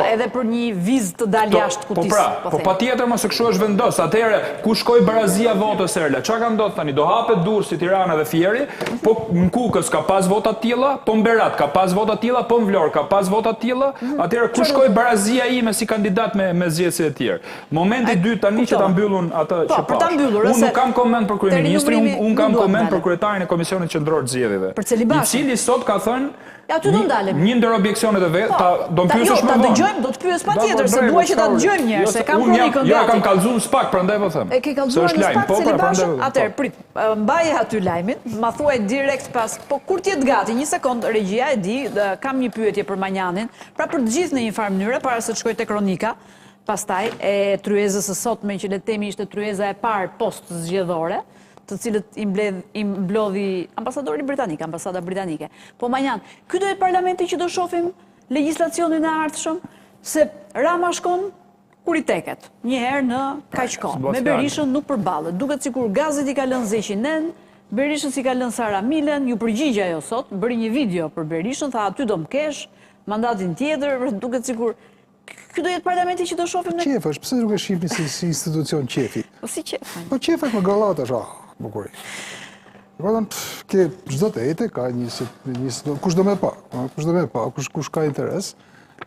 edhe për një vizë të dalë jashtë po kutisë. Po pra, po, po patjetër mos se kështu është vendos. Atëherë, ku shkoi barazia e votës Erla? Ça ka ndodhur tani? Do hapet Durrësi, Tirana dhe Fieri, po në Kukës ka pas vota të tilla, po në Berat ka pas vota të tilla, po në Vlorë ka pas vota të tilla. Mhm. Atëherë ku shkoi barazia ime si kandidat me me zgjedhësit e tjerë? Momenti i dytë tani që ta mbyll unë atë po, që pashë. Unë nuk kam koment për kryeministrin, unë kam koment për kryetarin e Komisionit Qendror të Zgjedhjeve. I cili sot ka thënë Ja aty do ndalemi. Një ndër objeksionet e vet, po, ta do më pyesësh jo, më vonë. Ta dëgjojmë, do të pyes patjetër, se dua që ta dëgjojmë një herë, jo, se kam kronikën gati. Jo, kam kallëzuar në SPAK, prandaj po them. E ke kallëzuar në SPAK, po, pra, Celibash? Atëherë, prit, mbaje aty lajmin, ma thuaj direkt pas, po kur të jetë gati, një sekond, regjia e di, kam një pyetje për Manjanin, pra për të gjithë në një farë mënyre, para se të shkoj te kronika, Pastaj, e tryezës së sotme që le të themi ishte tryeza e parë post-zgjedhore, të cilët i mbledh i mblodhi ambasadori britanik, ambasada britanike. Po Manjan, ky do jetë parlamenti që do shohim legjislacionin e ardhshëm, se Rama shkon kur i teket, një herë në kaq kohë. Me Berishën nuk përballet. Duket sikur Gazit i ka lënë Zeqinenë, Berishës i ka lënë Sara Milen, iu përgjigj ajo sot, bëri një video për Berishën, tha aty do më kesh, mandatin tjetër, duket sikur Ky do jetë parlamenti që do shohim ne? Qejf është, pse nuk e shihni si, si institucion qejfi? Po si qejf? Po qejf është me gallatë është, ah, bukuri. Domethënë, ke çdo të enjte ka një, një, kush do me pa, kush do me pa, kush, kush ka interes.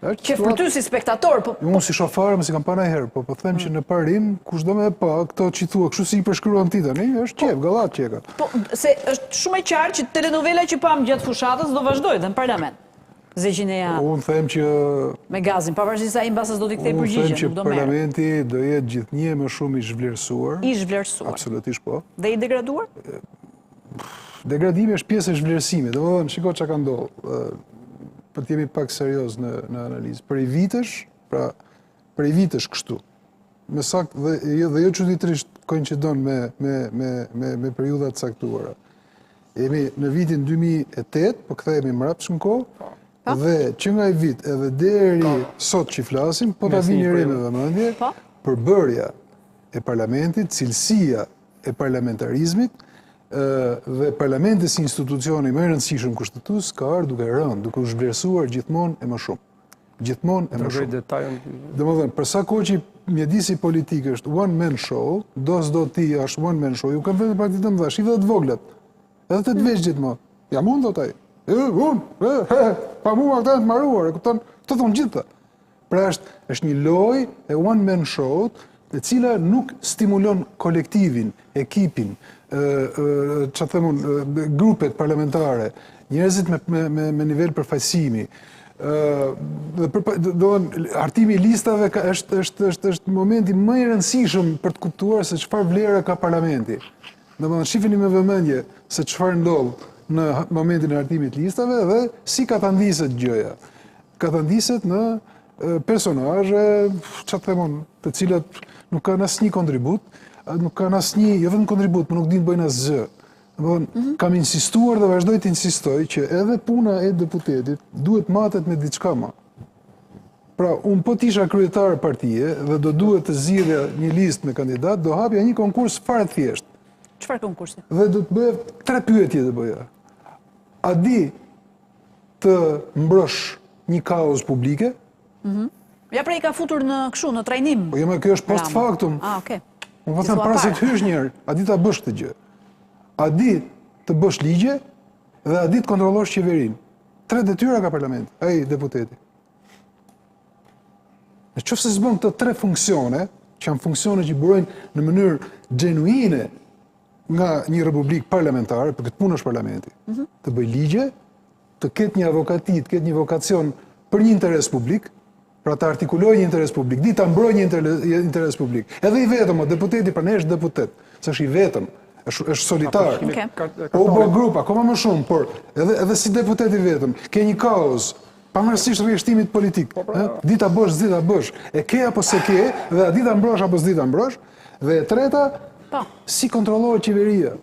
Qejf për ty si spektator, po... Unë s'i shoh fare, s'i kam pa ndonjëherë, po po them që mm. në parim, kush do me pa, këto që thua, kështu si i përshkruan ti tani, është qejf, po, gallatë qeka. Po, se është shumë e qartë që telenovela që pamë gjatë fushatës do vazhdojë dhe në parlament. Zeqineja. Unë them që... Me Gazin, pavarësisht se ai mbase s'do t'i kthejë përgjigje, nuk do merret. Unë them që parlamenti do jetë gjithnjë më shumë i zhvlerësuar. I zhvlerësuar. Absolutisht po. Dhe i degraduar? Degradimi është pjesë e zhvlerësimit. Domethënë, shiko ça ka ndodhur. Për të jemi pak serioz në, në analizë. Prej vitesh, pra, prej vitesh kështu. Me saktë dhe jo dhe jo çuditërisht koinçidon me me me me me periudha të caktuara. Jemi në vitin 2008, po kthehemi mbrapsht në kohë. Po. Po. Dhe që nga ai vit edhe deri sot që flasim, po ta vini re me vëmendje, po. përbërja e parlamentit, cilësia e parlamentarizmit. Dhe parlamenti si institucioni më i rëndësishëm kushtetues ka ardhur duke rënë, duke u zhvlerësuar gjithmonë e më shumë. Gjithmonë e më shumë. Domethënë, për sa kohë që mjedisi politik është one man show, do s'do ti është one man show, ju kam vetëm parti të mëdha, shih edhe të voglat. Edhe të vegjlit më. Jam unë thotë ai. E, unë, e, he, pa mua këta janë të mbaruar, e kupton? Të thonë gjithë. Pra është, është një lojë e one man show e cila nuk stimulon kolektivin, ekipin, ça të them unë, grupet parlamentare, njerëzit me, me, me, me nivel përfaqësimi. Dhe për, do hartimi i listave ka, është, është, është, është momenti më i rëndësishëm për të kuptuar se çfarë vlera ka parlamenti. Domethënë, shifini me vëmendje se çfarë ndodh në momentin e hartimit të listave dhe si katandiset gjëja. Katandiset në personazhe, ça të them unë, të cilat nuk kanë asnjë kontribut, nuk kanë asnjë, jo vetëm kontribut, por nuk dinë të bëjnë asgjë. Domethënë, mm -hmm. kam insistuar dhe vazhdoj të insistoj që edhe puna e deputetit duhet matet me diçka më. Pra, unë po të isha kryetar partie dhe do duhet të zgjidhja një listë me kandidat, do hapja një konkurs fare të thjeshtë. Çfarë konkursi? Dhe do të bëja tre pyetje të bëja. A di të mbrosh një kauzë publike? Mhm. Ja pra i ka futur në kështu, në trajnim. Po jo, më kjo është post factum. Ah, okay. Unë po them para se të hysh një herë, a di ta bësh këtë gjë? A di të bësh ligje dhe a di të kontrollosh qeverinë? Tre detyra ka parlamenti, ai deputeti. Në qoftë se s'bën këto tre funksione, që janë funksione që burojnë në mënyrë gjenuine nga një republikë parlamentare, për këtë punë është parlamenti, mm -hmm. të bëjë ligje, të ketë një avokati, të ketë një vokacion për një interes publik, pra të artikulojë një interes publik, di ta mbrojë një interes publik. Edhe i vetëm, deputeti pra është deputet, se është i vetëm, është është solitar. Okay. Po u bë grup akoma më shumë, por edhe edhe si deputet i vetëm, ke një kauzë, pavarësisht rreshtimit politik, po, pra. di ta bësh, s'di ta bësh, e ke apo s'e ke, dhe a di ta mbrosh apo s'di ta mbrosh, dhe e treta, po. si kontrollohet qeveria.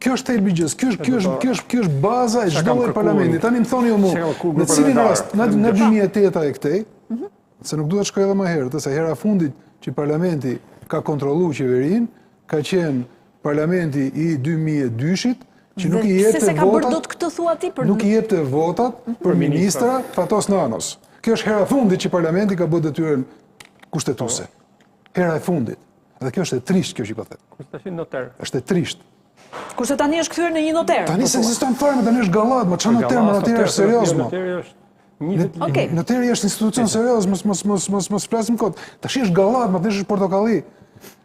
Kjo është thelbi i gjësë, kjo është kjo është kjo është kjo është baza e çdo lloj parlamenti. Tani më thoni ju mua, në cilin rast, në në 2008-a e këtej, mhm. se nuk duhet të shkoj edhe më herët, se hera e fundit që parlamenti ka kontrolluar qeverinë, ka qenë parlamenti i 2002-shit, që nuk i jepte votat. Ka bërë dot këtë thua ti për nuk i jepte votat mhm. për ministra Fatos Nanos. Kjo është hera e fundit që parlamenti ka bërë detyrën kushtetuese. Hera e fundit. Dhe kjo është e trishtë kjo që po them. Kurse tash noter. Është e trishtë. Kurse tani është kthyer në një noter. Tani po s'ekziston fare, më tani është gallat, më çfarë noter, më noteri është serioz më. Noteri është Okej. Noteri është institucion serioz, mos mos mos mos mos flasim kot. Tash është gallat, më tash është portokalli.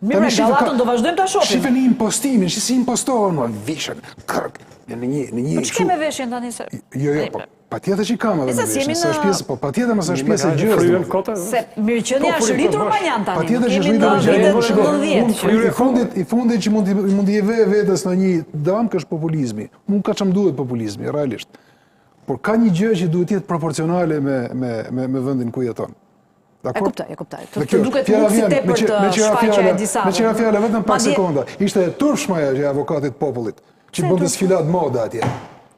Mirë, pra, gallatën do vazhdojmë ta shohim. Shifeni impostimin, shi si impostohen, më vishen, kërk, në një në një. Po ç'ke me veshjen tani se? Jo, jo, po Patjetër që kam edhe me veshjen, se është pjesë, po patjetër mos është pjesë e gjësë. Se mirëqenia po, është rritur Manjan tani. Patjetër që është rritur në vitet 90. Unë i fundit, i fundit që mund t'i mund t'i vë vetes në një damkë është populizmi. Mund ka ç'më duhet populizmi, realisht. Por ka një gjë që duhet të jetë proporcionale me me me me vendin ku jeton. E kuptoj, e kuptoj. Të, të duket mund si tepër të shfaqja e disa. Meqë ra fjala vetëm pak sekonda. Ishte e turpshme ajo që e avokatit të popullit, që bënte sfilatë mode atje.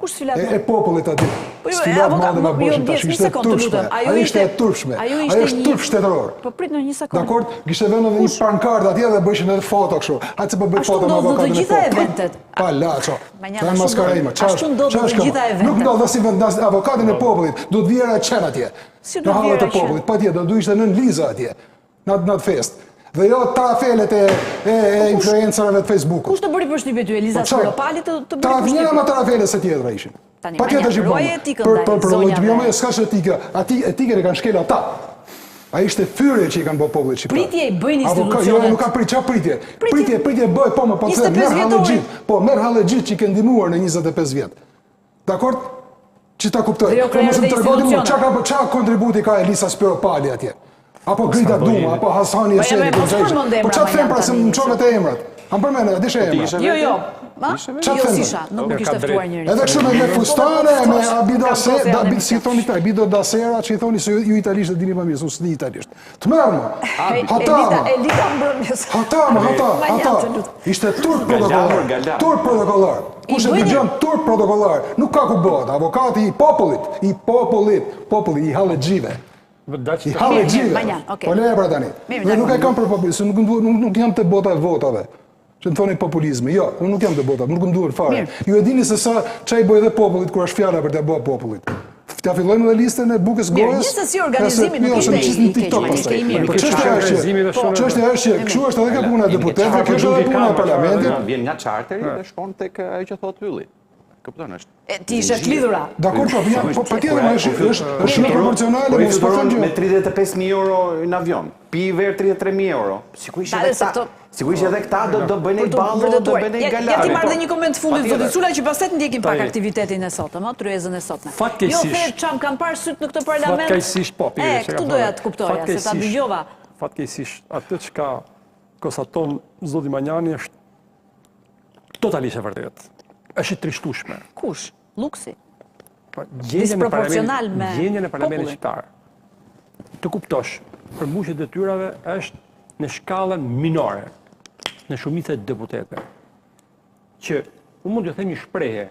Kush sfilatë mode? E popullit atje. Po jo, sfilatë mode ma bëshin tash, ishte e turpshme. Ajo ishte e turpshme. Ajo është turp shtetëror. Po prit në një sekondë. Dakord, kishte vënë edhe një pankart atje dhe bëshin edhe foto kështu. Hajde se po bëj foto me avokatin e popullit. Palaço. Janë maskarajma. Ashtu ndodh në të gjitha eventet. Nuk ndodh asnjë vend as avokatin e popullit. Duhet vjera qen atje. Si do të vjera qen? Popullit, patjetër, do ishte Nënë Liza atje. Në atë në atë festë. Dhe jo trafelet e e, e po influencerave të Facebookut. Kush të bëri përshtypje ty Eliza po Spiropali të të bëri përshtypje? Njëra më trafele se tjetra ishin. Tani patjetër që bën. Etikën për për për zonja. Jo, jo, s'ka etikë. Ati etikën e kanë shkel ata. A ishte fyerje që i kanë bërë popullit shqiptar. Pritje i bëjnë institucionet. Jo, nuk ka pritje, çfarë pritje? Pritje, pritje bëj, po më po të merr hallexhitë. Po merr hallexhitë që i ke ndihmuar në 25 vjet. Dakord? Që ta kuptoj. Jo po mos më tregoni mua çka ka çka kontributi ka Elisa Spiropali atje. Apo po Grida Duma, apo Hasani po, Eseni, po çfarë? Po çfarë them pra se më çove te emrat? A më përmend, a dishe emra? Jo, jo. Ma? Jo, s'isha, nuk më kishte ftuar njeri. Edhe kështu me me fustane, me abido se, da bit si thoni ta, abido da sera, që i thoni se ju italisht e dini më mirë, se unë s'di italisht. Të merr më. Hata më. Elita mbrëmjes. Hata më, hata, hata. Ishte turp protokollar. Turp protokollar. Kush e dëgjon turp protokollar? Nuk ka ku bëhet. Avokati i popullit, i popullit, populli i hallexhive. I hallexhive. Po leje pra tani. Dhe nuk e kam për popullin, se nuk nuk nuk jam te bota e votave. Që më thoni populizmi. Jo, unë nuk jam te bota, nuk më duhen fare. Ju e dini se sa ça i bëj dhe popullit kur është fjala për t'ia bërë popullit. Ta fillojmë edhe listën e bukës gojës. Mirë, gjithsesi organizimi nuk ishte i keq, ma ishte i mirë. Po çështja është që, po, çështja është që kështu është edhe kjo puna e deputetëve, kjo është edhe puna e parlamentit. Vjen nga charteri dhe shkon tek ajo që thotë Ylli. Kupton është. E ti ishe të lidhura. Dakor, po, ja, po patjetër është është është shumë proporcionale, po mos po them që me 35000 euro në avion. Pi verë 33000 euro. Sigurisht edhe këta. Sigurisht edhe këta do do bëjnë një ballo, do bëjnë një gala. Ja t'i marr dhe një koment të fundit zoti Sula që pastaj të ndjekim pak aktivitetin e sotëm, ë, tryezën e sotme. Jo, the ça më kanë parë sytë në këtë parlament. Fatkeqësisht po, pikërisht. E, këtu doja të kuptoja, se ta dëgjova. Fatkeqësisht, atë çka konstaton zoti Manjani është Totalisht e vërtetë. Është e trishtueshme. Kush? Luksi. Po, Disproporcional me gjendjen e parlamentit shqiptar. Të kuptosh, përmbushja e detyrave është në shkallën minore, në shumicën e deputetëve. Që unë mund t'ju them një shprehje.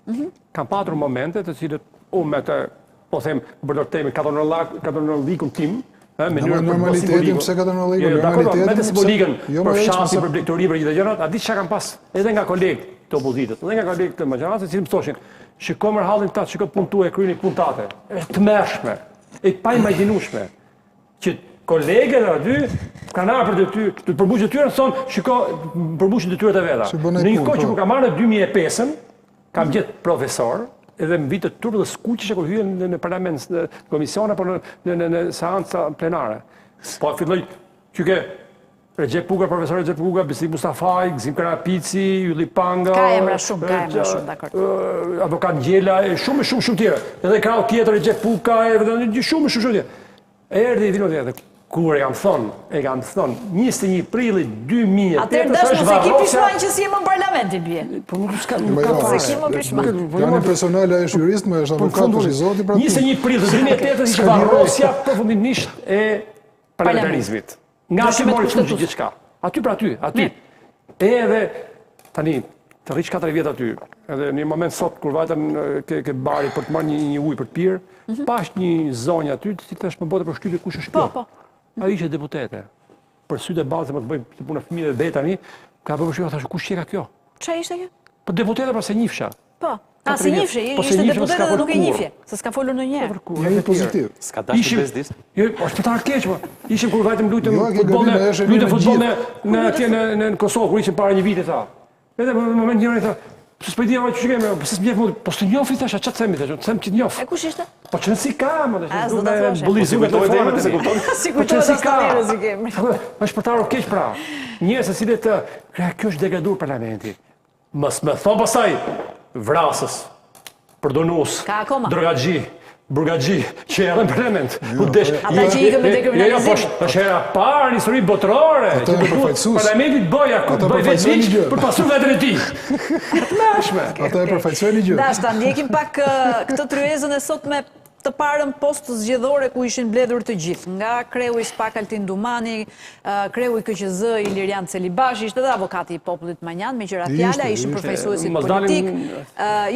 Mm -hmm. Kam patur momente të cilët unë me të po them, përdor termin katërnorlikun tim, ë me mënyrë normalitetin, pse katërnorlikun, jo, jo, normalitetin, me të simbolikën, jo, për fshatin, për blegtori, për gjithë gjërat, a di çka kam pas edhe nga kolegë të opozitës, edhe nga kolegë të maxhorancës, të cilët më thoshin, shiko mër hallin tat, shiko punën tuaj, kryeni punën tate. Është e tmerrshme, e paimagjinueshme që kolegët aty kanë ardhur për detyrë, të përmbushë detyrën, thonë, shiko, përmbushin detyrat e veta. Në një kohë që po. kur kam ardhur në 2005-ën, Kam gjetë profesor, edhe në vite turp dhe skuqeshe kur hyje në, në parlament, në komisione, apo në, në, në, në seanca plenare. Po filloj që ke Rexhep Puka, profesor Rexhep Puka, Besnik Mustafaj, Gëzim Karapici, Ylli Panga, Ka emra shumë, ka emra shumë, dakord. Avokat Ngjela, e shumë, shumë, shumë tjera. Edhe krahu tjetër Rexhep Puka, edhe shumë, shumë, shumë tjera. Erdhi vino dhe kur e kam thonë, e kam thonë, 21 prilli 2008 Atëherë dash mos e ki pishman që s'je më në parlament i bie. Po nuk s'ka nuk ka fare. S'e ki më pishman. Po Plani personal ai është jurist, më është po, avokat është i zoti pra. 21 prill 2008 ishte varrosja përfundimisht e parlamentarizmit. Nga aty mori fund gjithçka. Aty pra aty, aty. Edhe tani të rrish 4 vjet aty. Edhe në një moment sot kur vajtëm ke ke bari për të marrë një një ujë për të pirë, mm -hmm. pashë një zonjë aty, si thash më bëte përshtypje kush është po, kjo. Po, po. Ajo ishte deputete. Për sytë e bazë më të bëjmë të punë fëmijëve be tani, ka bërë përshtypje thash kush qenka kjo? Çfarë ishte kjo? Po deputete pra s'e njifsha. Po. A s'e njifshe, po ishte deputete dhe nuk e njifje, se s'ka folur ndonjëherë. Po Jemi pozitiv. S'ka dashur bezdis. Jo, po është për të keq, po. Ishim kur vajtëm luajtëm jo, futboll në luajtëm futboll në në atje në në Kosovë kur ishim para një viti tha. Edhe në moment njëri tha, pse s'po di ajo që kemi, pse s'më njeh mua, po s'të njoh thash, ç'a të themi thash, të them që të njoh. E kush ishte? Po ç'rëndësi ka, më tash, do të bullizu me të formë, se kupton. Si po ç'rëndësi ka? Është për të ardhur keq pra. Njerëz të cilët kjo është degraduar parlamenti. Mos më thonë pastaj vrasës, përdhunues, drogaxhi, burgaxhi, që erdhën në parlament. Jo, U desh. Ata që ikën me dekriminalizim. Jo, po është hera e parë në histori botërore që parlamenti të bëjë ku të bëjë vetë ligj për pastruar veten e tij. E tmerrshme. Ata e përfaqësojnë një gjë. Dash, ta ndjekim pak këtë tryezën e sotme të parën post-zgjedhore ku ishin mbledhur të gjithë, nga kreu i SPAK Altin Dumani, kreu i KQZ Ilirian Celibashi, ishte edhe avokati i popullit Manjan, meqë ra fjala, ishin përfaqësuesit politikë,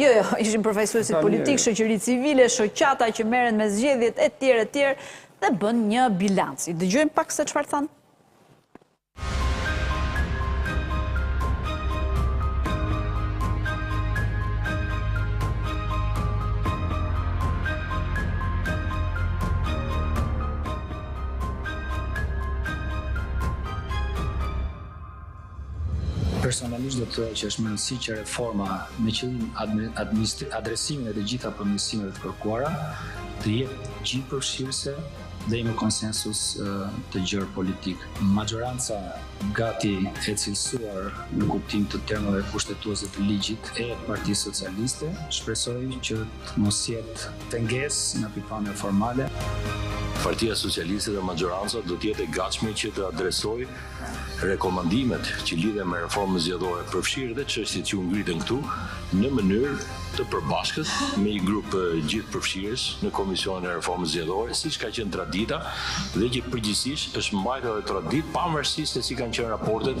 jo, jo, ishin përfaqësuesit politikë, shoqëri civile, shoqata që merren me zgjedhjet etj etj dhe bënë një bilanc. I dëgjojmë pak se çfarë thanë? Personalisht do të thoja që është me rëndësi që reforma me qëllim adresimin e të gjitha përmirësimeve të kërkuara të jetë gjithëpërfshirëse dhe me konsensus të gjerë politik. Maxhoranca gati e cilësuar në kuptim të termave kushtetues dhe të ligjit e Partisë Socialiste, shpresoj që të mos jetë pengesë nga pikëpamja formale. Partia Socialiste dhe maxhoranca do të jetë e gatshme që të adresojë rekomandimet që lidhen me reformën zgjedhore, përfshirë dhe çështjet që u ngritën këtu, në mënyrë. të përbashkët me një grup gjithëpërfshirës në Komisionin e Reformës Zgjedhore, siç ka qenë tradita dhe që përgjithësisht është mbajtur ajo traditë pavarësisht se si kanë qenë raportet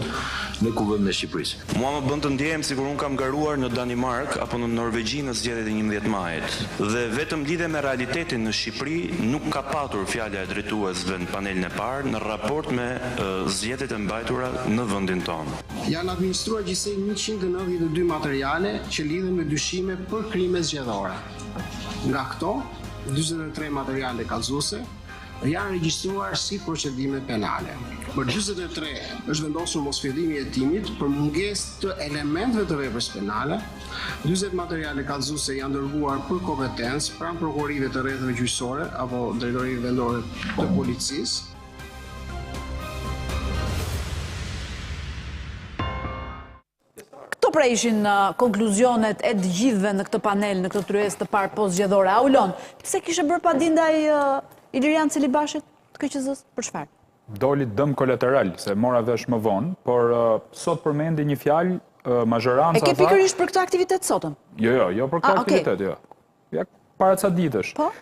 në Kuvendin e Shqipërisë. Mua më bën të ndjehem sikur unë kam garuar në Danimarkë apo në Norvegji në zgjedhjet e 11 majit. Dhe vetëm lidhje me realitetin në Shqipëri nuk ka patur fjala e drejtuesve në panelin e parë në raport me zgjedhjet e mbajtura në vendin tonë. Janë administruar gjithsej 192 materiale që lidhen me dyshime për krime zgjedhore. Nga këto, 43 materiale kallëzuese janë regjistruar si procedime penale. Për 43 është vendosur mosfillimi i hetimit për mungesë të elementëve të veprës penale, 40 materiale kallëzuese janë dërguar për kompetencë pranë prokurorive të rretheve gjyqësore apo drejtorive vendore të policisë. Këto pra ishin uh, konkluzionet e të gjithëve në këtë panel, në këtë tryezë të parë postzgjedhore. Aulon, pse kishe bërë padi ndaj uh, Ilirian Celibashit të KQZ-së? Për çfarë? Doli dëm kolateral, se mora vesh më vonë, por uh, sot përmendi një fjalë uh, mazhoranca E ke pikërisht për këtë aktivitet sotëm? Jo, jo, jo për këtë ah, aktivitet, jo. Ja, para ca ditësh. Po?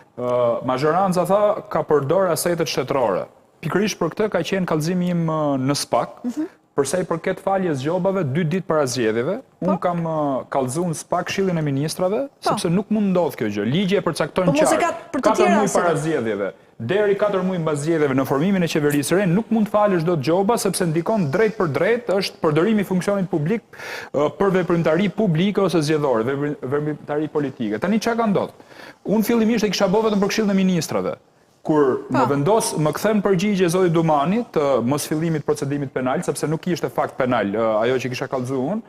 Mazhoranca tha ka përdor asetet shtetërore. Pikërisht për këtë ka qenë kallëzimi im në SPAK. Mm Për sa i përket faljes gjobave dy ditë para zgjedhjeve, po? unë kam kallëzuar në SPAK Këshillin e Ministrave, po. sepse nuk mund ndodh kjo gjë. Ligji e përcakton po, qartë. Po për të tjera muaj para zgjedhjeve, deri 4 muaj mbas zgjedhjeve në formimin e qeverisë së re nuk mund të falësh dot gjoba sepse ndikon drejtpërdrejt është përdorimi i funksionit publik për veprimtari publike ose zgjedhore, veprimtari politike. Tani çka ka ndodhur? Unë fillimisht e kisha bërë vetëm për Këshillin e Ministrave. Kur më po. vendos, më kthen përgjigje zoti Dumani të mosfillimit procedimit penal, sepse nuk ishte fakt penal ajo që kisha kallëzuar unë.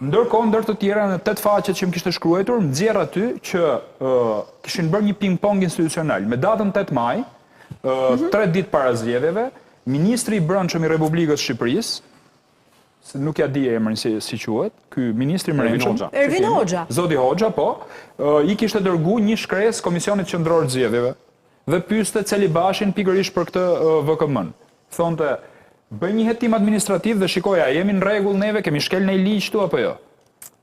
Ndërkohë, ndër të tjera, në 8 faqet që më kishte shkruajtur, më nxjerr aty që uh, kishin bërë një ping-pong institucional. Me datën 8 maj, uh, mm -hmm. 3 ditë para zgjedhjeve, ministri i Brendshëm i Republikës së Shqipërisë, se nuk ja di emrin si si quhet, ky ministri i Brendshëm. Ervin Hoxha. Zoti Hoxha, po, i kishte dërgu një shkresë Komisionit Qendror të Zgjedhjeve dhe pyeste Celibashin pikërisht për këtë VKM-n. Thonte, bëj një hetim administrativ dhe shikoj a jemi në rregull neve, kemi shkel ndonjë ligj këtu apo jo.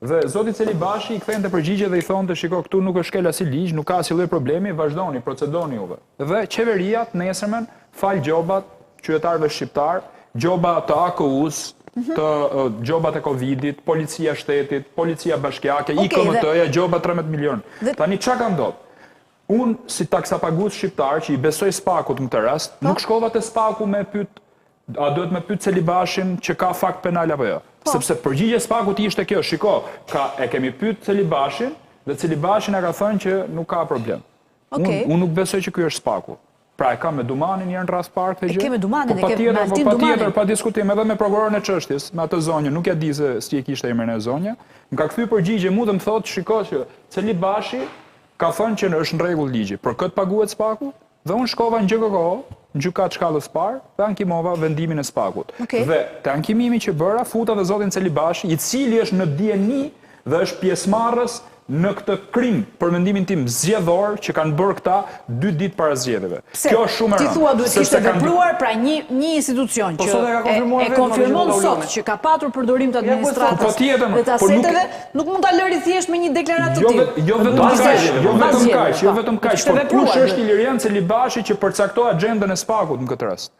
Dhe zoti Celibashi i kthente përgjigje dhe i thonte, shiko këtu nuk është shkel asnjë ligj, nuk ka asnjë lloj problemi, vazhdoni, procedoni juve. Dhe qeveria të nesërmen fal gjobat qytetarëve shqiptarë, gjoba të AKU-s, mhm. të gjobat e Covidit, policia shtetit, policia bashkiake, okay, IKMT-ja, gjoba 13 milion. Dhe... Tani ça ka ndodhur? Unë si taksapagues shqiptar që i besoj SPAK-ut në këtë rast, po. nuk shkova te SPAK-u me pyet a duhet me pyet Celibashin që ka fakt penal apo jo. Po. Sepse përgjigja e SPAK-ut ishte kjo, shiko, ka e kemi pyet Celibashin dhe Celibashi na ka thënë që nuk ka problem. Okay. Unë, unë nuk besoj që ky është SPAK-u. Pra e kam me Dumanin një herë në radhë të parë këtë gjë. E ke me Dumanin, po, e ke me po Altin Dumanin. Patjetër, pa diskutim, edhe me prokurorin e çështjes, me atë zonjën, nuk ja di se si e kishte emrin e zonja. Më ka kthy përgjigje mu dhe më thotë, shiko që Celibashi ka thënë që është në rregull ligji. Për këtë paguhet SPAK-u? Dhe unë shkova në GJKKO, në gjykatë shkallës parë dhe ankimova vendimin e SPAK-ut. Okay. Dhe te ankimimi që bëra, futa dhe zotin Celibashi, i cili është në dijeni dhe është pjesëmarrës në këtë krim, për mendimin tim, zgjedhor që kanë bërë këta dy ditë para zgjedhjeve. Pse? Kjo është shumë e Ti rëndë. thua duhet Sepse kishte kanë vepruar pra një një institucion Po që sot e ka e, konfirmuar e vetë, konfirmon Margjita sot Uloni. që ka patur përdorim të Ja, po administratës po tjetër, dhe të po nuk aseteve, nuk mund ta lëri thjesht me një deklaratë të Jo, tillë. vet, jo vetëm Mbas kaq, zgjedhjeve, jo mbas vetëm zgjedhjeve, kaq, jo po. vetëm Do kaq, kishte por kush vepruar, është duhet. Ilirian Celibashi që përcaktoi agjendën e SPAK-ut në këtë rast?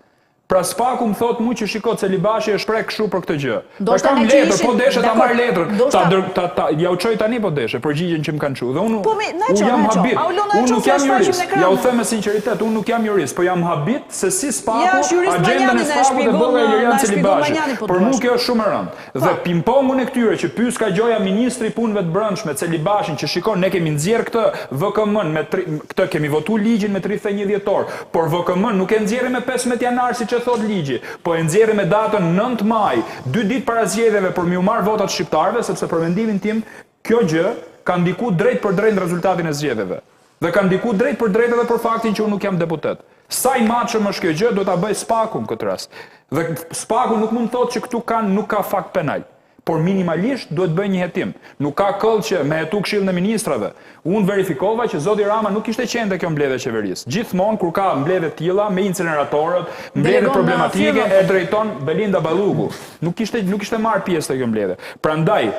Pra Spaku më thotë mu që shiko Celibashi është shpreh kështu për këtë gjë. E Ndoshta kam nga që letër, ishin, po deshe ta dakord, marr letrën, ta ndoshta dër, ta ta ja u çoj tani po deshe përgjigjen që më kanë çu. Dhe unë Po mi, na e unë ço, jam na e ço. habit. Aulon na e Unë ço nuk se jam e shfaqim jurist. në ekran. Ja u them me sinqeritet, unë nuk jam jurist, po jam habit se si Ja, Spaku është jurist agjendën e Manjani, na e Spakut e shpjegon, bëka Ilirian na e shpjegon Celibashi. Manjani po Për mua duash. kjo është shumë e rëndë. Dhe pingpongun e këtyre që pyeska gjoja ministri i Punëve të Brendshme Celibashin që shikon ne kemi nxjerrë këtë VKM-n me tri, këtë kemi votu ligjin me 31 dhjetor, por VKM-n nuk e nxjerrim me 15 janar siç e thotë ligji, po e nxjerrim me datën 9 maj, dy ditë para zgjedhjeve për m'iu marrë votat shqiptarëve, sepse për mendimin tim kjo gjë ka ndiku drejtpërdrejt në rezultatin e zgjedhjeve. Dhe ka ndiku drejtpërdrejt edhe për faktin që unë nuk jam deputet. Sa i matshëm është kjo gjë, duhet ta bëjë SPAK-u në këtë rast. Dhe SPAK-u nuk mund të thotë që këtu kanë nuk ka fakt penal. Por minimalisht duhet të bëjë një hetim. Nuk ka këll që me hetu Këshillin e Ministrave. Unë verifikova që zoti Rama nuk kishte qenë te kjo mbledhje e qeverisë. Gjithmonë kur ka mbledhje të tilla me inceneratorët, mbledhje Delegon problematike firmën. e drejton Belinda Balluku. Nuk kishte nuk kishte marrë pjesë te kjo mbledhje. Prandaj.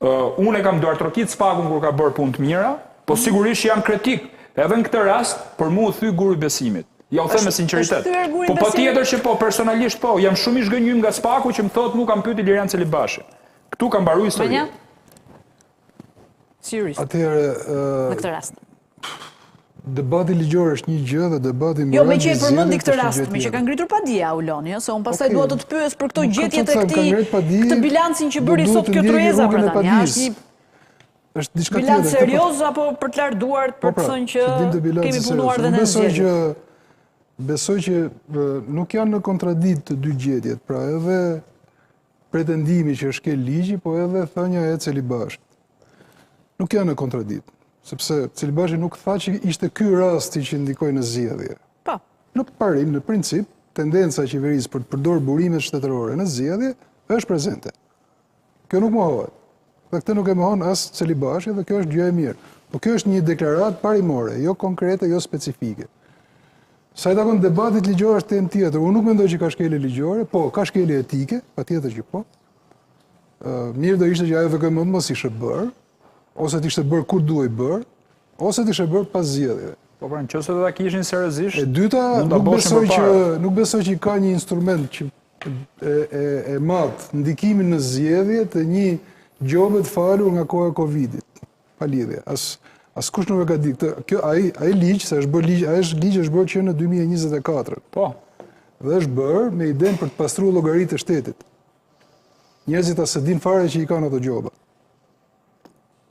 Unë e kam duartrokit SPAK-un kur ka bërë punë të mira, po mhm. sigurisht jam kritik. Edhe në këtë rast, për mua u thy guri i besimit. Jua them me sinqeritet. Po patjetër që po, personalisht po, jam shumë i zhgënjyer nga SPAK-u që më thotë mu kam pyet Ilirian Celibashin. Këtu ka mbaruar historia. Si jurist. Atëherë, në këtë rast. Debati ligjor është një gjë dhe debati moral. Jo, meqë e përmendi këtë rast, meqë ka ngritur padi Auloni, jo, se unë pastaj dua të të pyes për këto gjetjet e këtij, këtë bilancin që bëri sot kjo tryeza për tani, a është një është diçka tjetër. Bilanc serioz apo për të larë duart për po, të pra, thënë që kemi punuar dhe në zgjedhje. Besoj që nuk janë në kontradikt të dy gjetjet, pra edhe pretendimi që është shkel ligji, po edhe thënia e Celibashit. Nuk janë në kontradikt, sepse Celibashi nuk tha që ishte ky rasti që ndikoi në zgjedhje. Po. Në parim, në princip, tendenca e qeverisë për të përdorur burimet shtetërore në zgjedhje është prezente. Kjo nuk mohohet. Dhe këtë nuk e mohon as Celibashi dhe kjo është gjë e mirë. Po kjo është një deklaratë parimore, jo konkrete, jo specifike. Sa i takon debatit ligjor është temë tjetër. Unë nuk mendoj që ka shkelje ligjore, po ka shkelje etike, patjetër që po. Mirë do ishte që ajo VKM të mos ishte bërë, ose të ishte bërë kur duhej bërë, ose të ishte bërë pas zgjedhjeve. Po pra, në qoftë se do ta kishin seriozisht, E dyta, nuk besoj që nuk besoj që ka një instrument që e e e mat ndikimin në zgjedhje të një gjobe të falur nga koha e Covidit. Pa lidhje. As askush nuk e ka ditë. Këtë, kjo ai ai ligj, se është bërë ligj, ai është ligj është bërë që në 2024. Po. Dhe është bërë me idenë për të pastruar llogaritë e shtetit. Njerëzit as e dinë fare që i kanë ato gjoba.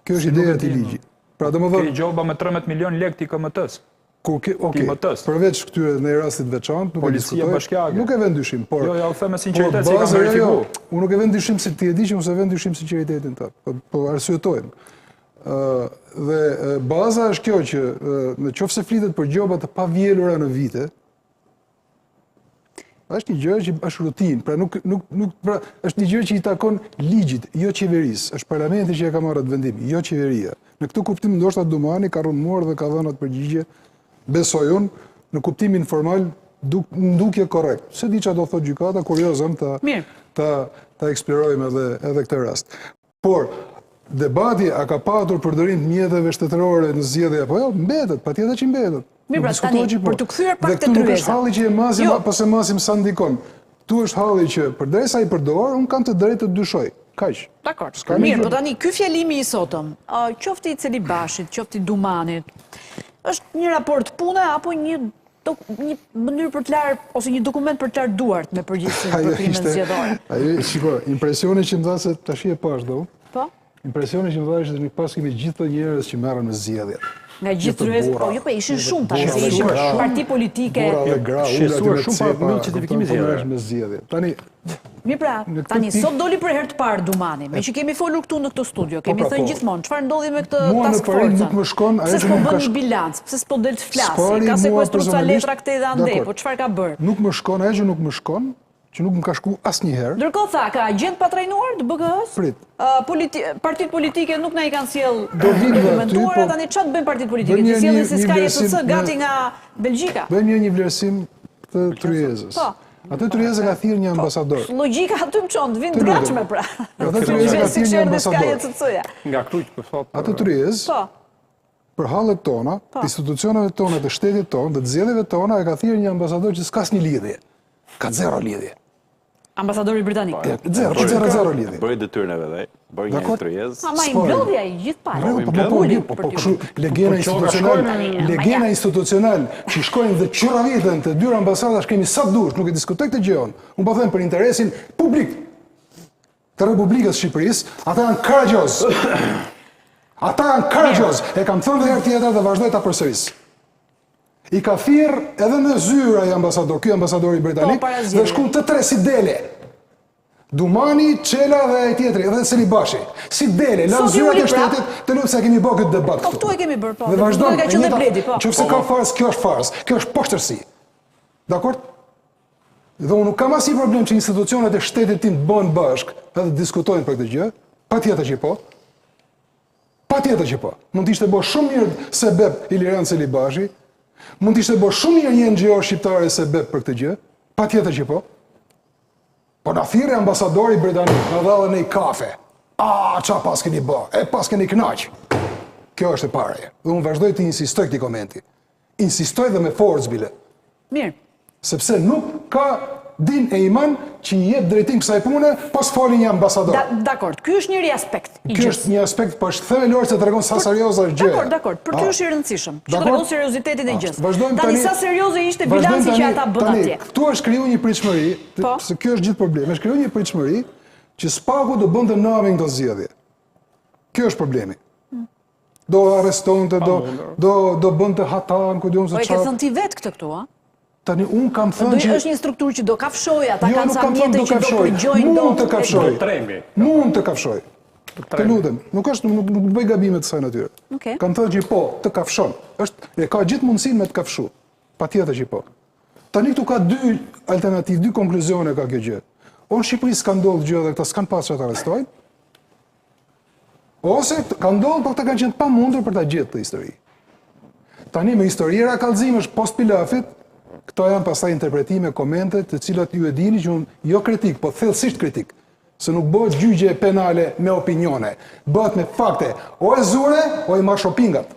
Kjo është ideja e atij ligji. Pra domethënë Ke gjoba me 13 milion lekë të IKMT-s. Kur ke, okay, përveç këtyre në rastit veçantë, nuk e diskutoj. Nuk e vë në dyshim, por Jo, jua them me sinqeritet se kam verifikuar. Jo, jo, unë nuk e vë në dyshim se ti e di që unë s'e vë në dyshim sinqeritetin tënd. Po, po arsyetojmë. Ë dhe baza është kjo që në qoftë se flitet për gjoba të pavjelura në vite, Është një gjë që është rutinë, pra nuk nuk nuk pra është një gjë që i takon ligjit, jo qeverisë. Është parlamenti që e ka marrë atë vendim, jo qeveria. Në këtë kuptim ndoshta Dumani ka rrëmuar dhe ka dhënë atë përgjigje, besoj unë, në kuptimin formal duk, në dukje korrekt. S'e di çfarë do thotë gjykata, kurioz jam ta ta ta eksplorojmë edhe edhe këtë rast. Por, debati a ka patur përdorim të mjeteve shtetërore në zgjedhje apo jo, mbetet, patjetër që mbetet. Mirë, pra, tani, po. për t'u kthyer pak te tryeza. Dhe këtu nuk është halli që e masim, jo. apo s'e masim sa ndikon. Këtu është halli që përderisa i përdor, unë kam të drejtë të dyshoj. Kaq. Dakord. Mirë, po tani, ky fjalimi i sotëm, qoftë i Celibashit, qoftë i Dumanit, është një raport pune apo një një mënyrë për të larë, ose një dokument për të larë duart me përgjegjësinë për krimet zgjedhore. Ajo, shiko, impresioni që më dha se tashi e pashë do. Po? Impresioni që më dha ishte që paskemi gjithë të njerëz që merren me zgjedhjet. Nga gjithë tryezat, po jo, po ishin shumë tani, se ishin parti politike. Burra dhe gra, ula të shumë pa certifikimi zgjedhje. Me zgjedhje. Tani, Mirë pra, tani, sot doli për herë të parë Dumani, meqë kemi folur këtu në këtë studio, po, kemi pra, thënë po. gjithmonë, çfarë ndodhi me këtë task forcën? Pse s'po bën një bilanc, pse s'po del të flasi, ka sekuestru ca letra këtej dhe andej, po çfarë ka bërë? Nuk më shkon, ajo që nuk më shkon, që nuk më ka shku asnjëherë. Ndërkohë tha, ka agjentë të patrajnuar të BKH-së? Prit. Partitë politike nuk na i kanë sjellë dokumentuara, po, tani çfarë të bëjnë partitë politike? T'i sjellin si Sky ECC gati nga Belgjika. Bëjmë një vlerësim të tryezës. Po. Atë tryezë ka thirrë një po, ambasador. Logjika aty më çon, të vinë të gatshme pra. Atë tryezë ka thirrë një ambasador. Nga këtu që po thotë. Atë tryezë. Po. Për hallet tona, po. të institucioneve tona, të shtetit tonë, dhe të zgjedhjeve tona e ka thirrë një ambasador që s'ka asnjë lidhje. Ka zero lidhje. Ambasadori britanik. Po, zero, zero, zero lidhje. Bëri detyrën e vet, bëri një tryezë. Ama i mblodhi ai gjithë palët. Po, po, po, po, po, kështu legena institucional, legena institucional që shkojnë dhe qurraviten te dyer ambasadash kemi sa dush, nuk e diskutoj këtë gjë unë. Unë po them për interesin publik të Republikës së Shqipërisë, ata janë karagjoz. Ata janë karagjoz. E kam thënë dhe herë tjetër dhe vazhdoj ta përsëris. I ka thirrë edhe në zyrë ai ambasador, ky ambasadori britanik, po, dhe shkun të tre si dele. Dumani, Çela dhe ai tjetri, edhe Celibashi. Si dele, lanë zyrat e shtetit, të lutem se e kemi bërë këtë debat po, këtu. Po këtu e kemi bërë, po. Dhe vazhdon, ka qenë dhe Bledi, po. Qoftë se ka farsë, kjo është farsë, kjo është poshtërsi. Dakord? Dhe unë nuk kam asnjë problem që institucionet e shtetit tim të bëhen bashkë edhe të diskutojnë për këtë gjë, patjetër që po. Patjetër që po. Mund të ishte bërë shumë mirë sebep Ilirian Celibashi, mund të ishte bërë shumë mirë një NGO shqiptare sebep për këtë gjë, patjetër që po. Po na thirri ambasadori britanik, na dha edhe një kafe. A, ça paskeni bë? E paskeni kënaq. Kjo është e para. Dhe unë vazhdoj të insistoj këtij komenti. Insistoj dhe me forcë bile. Mirë. Sepse nuk ka din e iman që i jep drejtim kësaj pune, pos foli një ambasador. Da, dakord, ky është njëri aspekt i Ky është një aspekt, po është themelor se tregon sa serioze është gjëja. Dakord, dakord, për ty është i rëndësishëm, që tregon seriozitetin e gjësë. Vazhdojmë tani, sa serioze ishte bilanci që ata bënë atje. Këtu është kriju një pritshmëri, po. se kjo është gjithë problemi, është kriju një pritshmëri që SPAK-u do bënte namin këto zgjedhje. Kjo është problemi. Do arrestonte, do do do bënte hatanë, ku di unë se çfarë. Po e ke thënë ti vetë këtë këtu, a? Tani unë kam thënë që është një strukturë që do kafshojë, ata jo, kanë ca mjete që do përgjojnë, do mund të kafshojë. Mund të kafshojë. Të lutem, nuk është nuk nuk bëj gabime të kësaj natyre. Okej. Kam thënë që po, të kafshon. Është e ka gjithë mundësinë me të kafshu. Patjetër që po. Tani këtu ka dy alternativë, dy konkluzione ka kjo gjë. O në Shqipëri s'ka ndodhur gjë dhe këta s'kan pasur çfarë të arrestojnë. Ose ka ndodhur, por këta kanë qenë të pamundur për ta gjetë këtë histori. Tani me historira kallëzimesh post pilafit, këto janë pastaj interpretime, komente, të cilat ju e dini që unë jo kritik, po thellësisht kritik, se nuk bëhet gjyqe penale me opinione, bëhet me fakte, o e zure, o i marr opingat.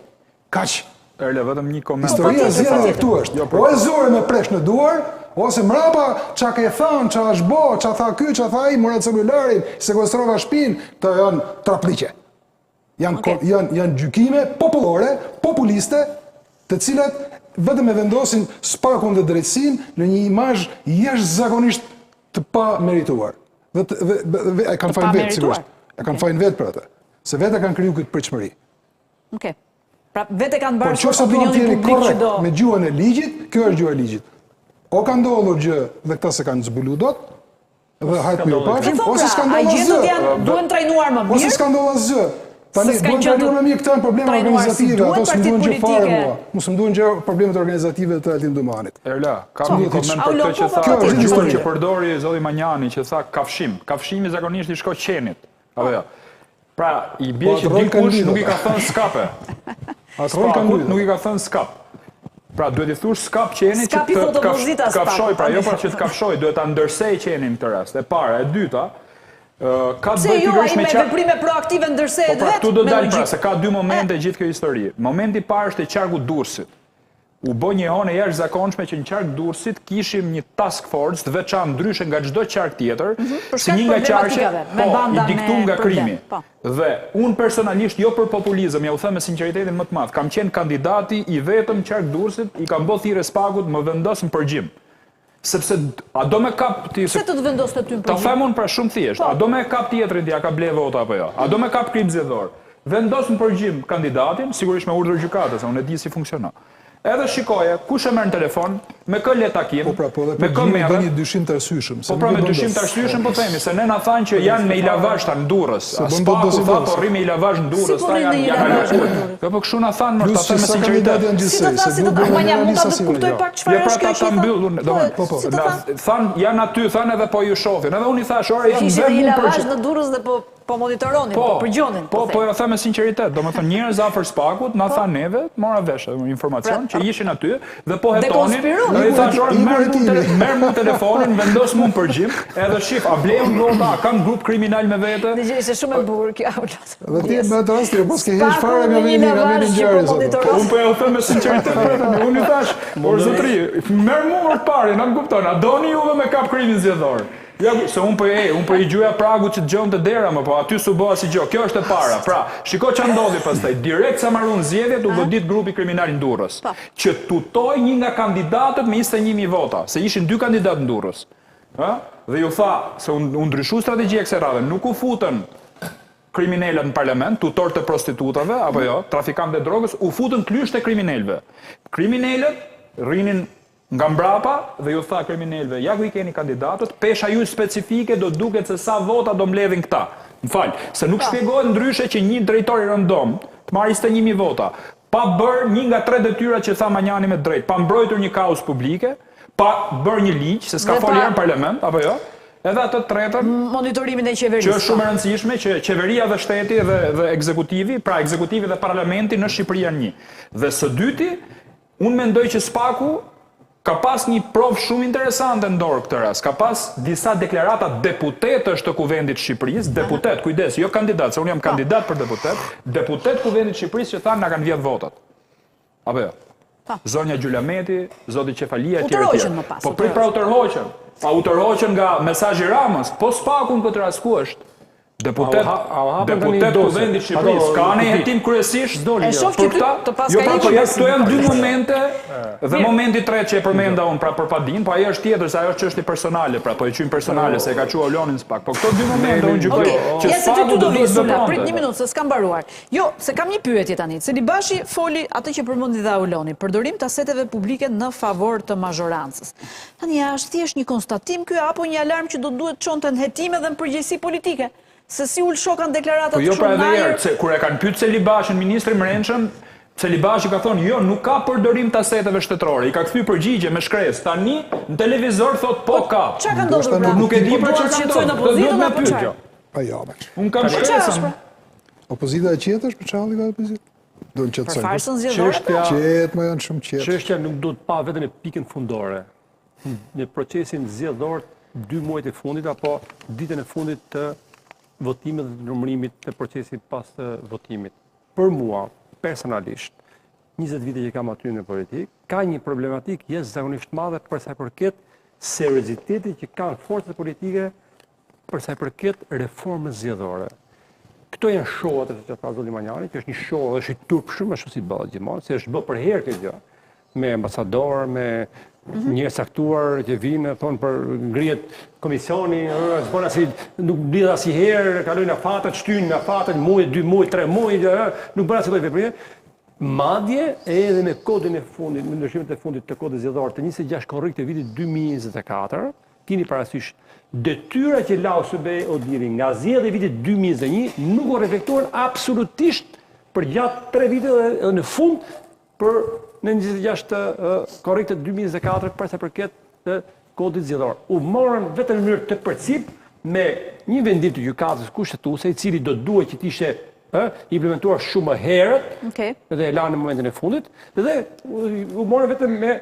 Kaq. Erla, vetëm një koment. Historia e zgjedhjeve këtu është. Jo, o e zure me presh në duar, ose mrapa, ça ke thënë, ça është bo, ça tha ky, ça tha ai, mora celularin, sekuestrova shpinë, këto janë traplliqe. Janë okay. janë janë gjykime popullore, populiste, të cilat vetëm e vendosin SPAK-un dhe drejtësinë në një imazh jashtëzakonisht të pamerituar. Dhe, dhe, dhe, dhe e kanë fajin vetë, sigurisht. E kanë fajin vetë për atë. Se vetë e kanë kriju këtë pritshmëri. Okej. Pra vetë e kanë bërë po, opinionin publik që do. Me gjuhën e ligjit, kjo është gjuha e ligjit. O ka ndodhur gjë dhe këta s'e kanë zbulu dot, dhe hajt mirupafshim, po ose pra, s'ka ndodhur asgjë. Agjentët janë duhen trajnuar më mirë. Ose s'ka ndodhur asgjë. Tani duhen trajnuar më mirë këto janë probleme organizative, ato s'më duhen gjë fare mua. Mua s'më duhen gjë problemet organizative të Altin Dumanit. Erla, kam një koment për këtë që tha, kjo është gjuhën që përdori zoti Manjani që tha kafshim. Kafshimi zakonisht i shkon qenit. Apo jo. Pra, i bie po, që dikush nuk i ka thënë skape. Atë rol kanë nuk i ka thënë skap. Pra, duhet i thush skap qenit që të, të, kaf, të kafshoj, pra jo pra që të kafshoj, duhet ta ndërsej qenin në këtë rast. E para, e dyta, ka të bëjë jo, pikërisht me qa... veprime proaktive ndërsehet po, pra, vetë. Këtu do dal pra, se ka dy momente gjithë kjo histori. Momenti i parë është e qarku Durrësit. U bë një jehonë e jashtëzakonshme që në qark Durrësit kishim një task force të veçantë ndryshe nga çdo qark tjetër, mm -hmm, si një nga qarqet, po, i diktum nga krimi. Po. Dhe unë personalisht jo për populizëm, ja u them me sinqeritetin më të madh, kam qenë kandidati i vetëm qark Durrësit, i kam bë thirrje SPAK-ut, më vendos në përgjim. Sepse a do me kap ti Pse të të vendoste ty në përgjim? Ta them unë pra shumë thjesht, po. A do me kap tjetrin ti a ka ble vota apo jo? A do me kap krim zgjedhor? Vendos në përgjim kandidatin, sigurisht me urdhër gjykate, se unë e di si funksionon. Edhe shikoje, kush e merr në telefon, me kë le takim, po pra, po dhe me kë merret. Do një dyshim të arsyeshëm. Po pra me dyshim të arsyeshëm po themi, se ne na thanë që janë në Ilavazh në Durrës. SPAK-u tha po rri me Ilavazh në Durrës, tha janë janë alokuar. Jo po kështu na thanë, më ta them me sinqeritet. Si të tha, si të tha, Manja, mund ta kuptoj pak çfarë jo, pra, është kjo që tha? Jo, pra ta mbyll, po, po, po. Thanë janë aty, thanë edhe po ju shohin. Edhe unë i thashë, ore janë vetëm për. Ilavazh në Durrës dhe po Po monitoronin, po, po përgjonin. Po, po, po ja them me sinqeritet, domethënë njerëz afër SPAK-ut na po. thanë neve, mora vesh edhe informacion pra, që ishin aty dhe po hetonin. Dhe i thashë, ore, merr mu tele, merr mu telefonin, vendos mu në përgjim, edhe shif, a blejmë vota, a kam grup kriminal me vete? Dëgjoj, ishte shumë e bukur kjo Aulon. Dhe ti me atë rast, po s'ke heq fare nga veni, nga veni ngjarjes ato. Po unë po ja them me sinqeritet, unë i thashë, por zotri, merr mu të parin, a më kupton, a doni juve me kap krimin zgjedhor? Ja, se unë po e, unë po i gjuja pragut që dëgjonte dera më, po aty s'u bë asgjë. Kjo është e para. Pra, shiko ça ndodhi pastaj. Direkt sa marun zgjedhjet u godit grupi kriminal në Durrës, po. që tutoi një nga kandidatët me 21000 vota, se ishin dy kandidatë në Durrës. Ë? Dhe ju tha se u, u ndryshu strategjia kësaj radhe, nuk u futën kriminelët në parlament, tutorët e prostitutave, apo jo, trafikantët e drogës, u futën këlyshët e kriminelëve. Kriminelët rrinin Nga mbrapa dhe ju tha kriminelëve, ja ku i keni kandidatët, pesha juaj specifike do duket se sa vota do mbledhin këta. Më fal, se nuk po. shpjegohet ndryshe që një drejtor i rëndomtë të marrë 21000 vota, pa bërë një nga tre detyrat që tha Manjani me drejt, pa mbrojtur një kauzë publike, pa bërë një ligj, se s'ka folur në parlament, apo jo? Edhe atë të tretën, monitorimin e qeverisë. Që është shumë e po. rëndësishme që qeveria dhe shteti dhe dhe ekzekutivi, pra ekzekutivi dhe parlamenti në Shqipëri janë një. Dhe së dyti, Unë mendoj që SPAK-u. Ka pas një provë shumë interesante në dorë këtë rast. Ka pas disa deklarata deputetësh të Kuvendit të Shqipërisë, deputet, kujdes, jo kandidat, se unë jam po. kandidat për deputet, deputet Kuvendit të Shqipërisë që thanë na kanë vjedh votat. Apo jo? Po. Zonja Gjylameti, zoti Qefalia etj etj. Po prit pra u tërhoqën. Pa u tërhoqën nga mesazhi i Ramës, po SPAK-u në këtë rast ku është? Deputet, deputet Kuvendit të Shqipërisë, ka një hetim kryesisht E shoh që ty të paska jo, pra, po, ja, këto janë dy momente dhe momenti i tretë që e përmenda unë pra për padinë, po ajo është tjetër, se ajo është çështje personale, pra po e quajmë personale se e ka çuar Aulonin SPAK. Po këto dy momente unë gjykoj që SPAK-u do duhet të vepronte. Prit një minutë se s'kam mbaruar. Jo, se kam një pyetje tani. Celibashi foli atë që përmendi dhe Auloni, përdorim të aseteve publike në favor të mazhorancës. Tani a është thjesht një konstatim ky apo një alarm që do duhet të çonte në hetime dhe në përgjegjësi politike? Se si u lëshokan deklaratat Po jo pra edhe herë, se kur e kanë pyet Celibashin ministri i Mbrendshëm, Celibashi ka thonë, jo, nuk ka përdorim të aseteve shtetërore. I ka kthy përgjigje me shkresë. Tani në televizor thotë po, po ka. Çka ka ndodhur pra? Nuk e di pra çka ka ndodhur. Opozitën apo çfarë? Pa jo, me. Unë kam shkresën. Pra? Opozita e qetë është për çfarë ka opozitë? Do të qetësojnë. Për farsën zgjedhore. Çështja qetë, më janë shumë qetë. Çështja nuk duhet pa vetëm në pikën fundore. Në procesin zgjedhor dy muajt e fundit apo ditën e fundit të votimit dhe të numërimit të procesit pas të votimit. Për mua, personalisht, 20 vite që kam aty në politikë, ka një problematikë jashtëzakonisht madhe për sa i përket seriozitetit që kanë forcat politike Për sa i përket reformës zgjedhore, këto janë show-at e që tha zoti Manjani, që është një show dhe është i turpshëm, ashtu si bëhet gjithmonë, se është bë përherë kjo gjë me ambasador, me mhm. njerëz caktuar që vinë, thonë për ngrihet komisioni, s'bën asnjë, nuk mblidhet asnjëherë, kalojnë afatet, shtyjnë afatet, muaj, dy muaj, tre muaj, nuk bën asnjë lloj veprimi. Madje edhe me kodin e fundit, me ndryshimet e fundit të kodit zgjedhor të 26 korrik të vitit 2024, Kini parasysh, detyra që la OSBE-ODIHR-i nga zgjedhjet e vitit 2021 nuk u reflektuan absolutisht përgjatë tre viteve dhe në fund për në 26 korrik të 2024 për sa i përket të kodit zgjedhor. U morën vetëm në mënyrë të përciptë me një vendim të gjykatës kushtetuese i cili do duhet që të ishte ë implementuar shumë më herët. Okej. Dhe e lanë në momentin e fundit dhe u morën vetëm me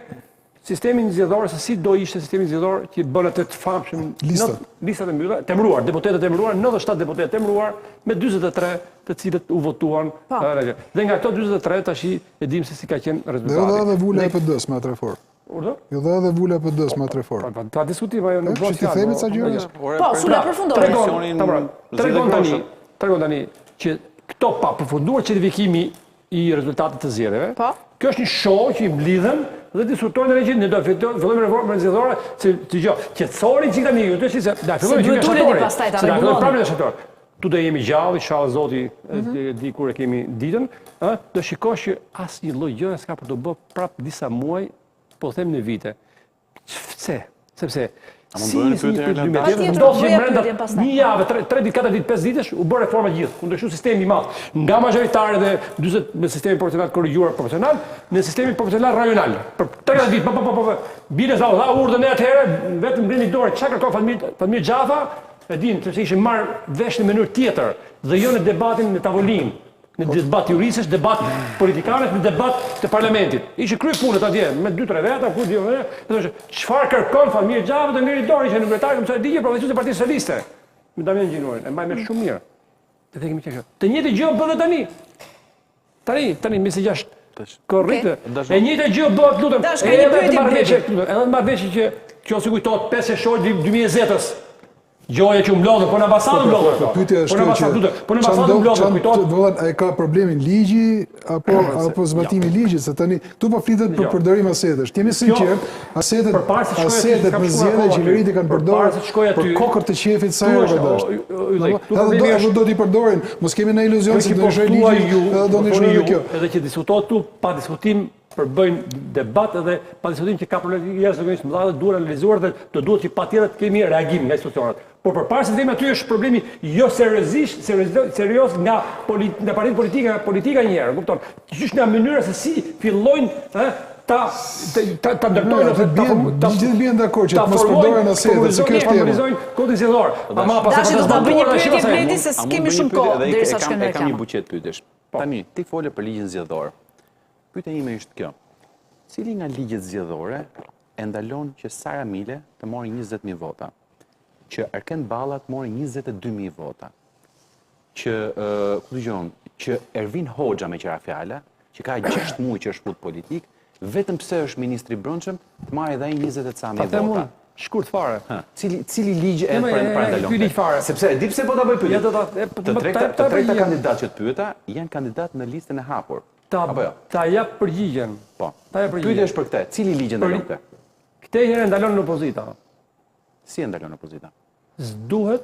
Sistemin zgjedhor se si do ishte sistemi zgjedhor që bën atë të famshëm listat, listat e mbyllura, të emëruar, deputetët e emëruar, 97 deputetë të emëruar me 43 të cilët u votuan. Po. Dhe nga këto 43 tash e dimë se si ka qenë rezultati. Dhe dha edhe vula e PD-s me atë reformë. Urdhër? Ju dha edhe vula e PD-s me atë reformë. Po, po, pa diskutim ajo nuk bëhet. Që t'i themi ca gjëra. Po, Sula përfundoi. Tregon, tregon tani, tregon tani që këto pa përfunduar certifikimi i rezultatit të zgjedhjeve. Po. Kjo është një show që i mblidhen dhe diskutojnë edhe që ne do fillojmë reformën zgjedhore, se të gjë, qetësori që tani, ju të se na fillojmë që nga shtatori. Pastaj ta rregulloni. Prapë në shtator. Tu do jemi gjallë, inshallah Zoti mm -hmm. di kur e kemi ditën, ë, do shikosh që asnjë lloj gjëje s'ka për të bë prap disa muaj, po them në vite. Pse? Sepse si një pyetje e Patjetër, ndodh që brenda një jave, 3 ditë, 4 ditë, 5 ditësh u bë reforma gjithë, u ndryshu sistemi i madh nga mazhoritare dhe 40 me sistemin proporcional korrigjuar proporcional në sistemin proporcional rajonal. Për 3 ditë, po po po po. Bile sa dha urdhër ne atëherë, vetëm ngrini dorën, çka kërkon Fatmir Fatmir Xhafa, e din sepse ishin marr vesh në mënyrë tjetër dhe jo në debatin në tavolinë. Në debat juristësh, debat politikanësh, në debat të parlamentit. Ishin kryer punët atje me 2-3 veta, ku di unë, dhe thoshte, çfarë kërkon Fatmir Xhafa të ngrini dorën, ishte nënkryetari i Komisionit Ligjeve, përfaqësues i Partisë Socialiste. Me Damian Gjinurin, e mbaj mend shumë mirë. Dhe kemi qenë. Të njëjtën gjë bëhet tani. Tani, tani më 26 korrik. E njëjta gjë bëhet, lutem. Edhe të marrëveshje, edhe të marrëveshje që kjo si kujtohet 5 qershor 2020-ës. Gjoja që u mblodhën, po në ambasadë u mblodhën. Po, pyetja është po kjo që po në ambasadë u mblodhën, kujtohet. Do të thotë, e ka problemin ligji apo apo zbatimi i ligjit, se tani këtu po flitet për përdorim asetesh. Të jemi sinqert, asetet asetet në zgjedhje qeveritë kanë përdorur për kokër të qejfit sa herë ka dashur. Edhe do edhe do t'i përdorin, mos kemi në iluzion se do ndryshojë ligji, edhe do ndryshojë edhe kjo. Edhe që diskutohet këtu pa diskutim përbëjnë debat edhe pa diskutim që ka probleme jashtëzakonisht të mëdha dhe duhen analizuar dhe do duhet që patjetër të kemi reagim nga institucionet. Por përpara se të themi aty është problemi jo seriozisht, serioz, serioz nga polit, nga partitë politike, nga politika një herë, kupton? Qysh nga mënyra se si fillojnë, ë, ta ta ta ndërtojnë ose ta ta gjithë bien dakord që të mos përdoren asetet, se kjo është tema. Kodin zgjedhor. Ama pastaj do ta bëj një pyetje Bledi se s'kemi shumë kohë derisa shkojmë në reklamë. Kam një buqetë pyetjesh. Po. Tani ti fole për ligjin zgjedhor. Pyetja ime është kjo. Cili nga ligjet zgjedhore e ndalon që Sara Mile të morë 20.000 vota, që Arkend Balla të morë 22.000 vota, që, ku dëgjon, që Ervin Hoxha meqë ra fjala, që ka 6 muaj që është fut politikë, vetëm pse është ministri i brendshëm, të marrë edhe ai 20 e ca mijë vota. Shkurt fare. Ha, cili cili ligj e parandalon? Ky ligj fare. Sepse e di pse po ta bëj pyetjen. Të tre këta të tre këta kandidatë që të pyeta janë kandidatë në listën e hapur. Ta Apo jo? Ta jap përgjigjen. Po. Ta jap përgjigjen. Pyetja është për këtë. Cili ligj e ndalon këtë? Këtë herë e ndalon opozita. Si e ndalon opozita? S'duhet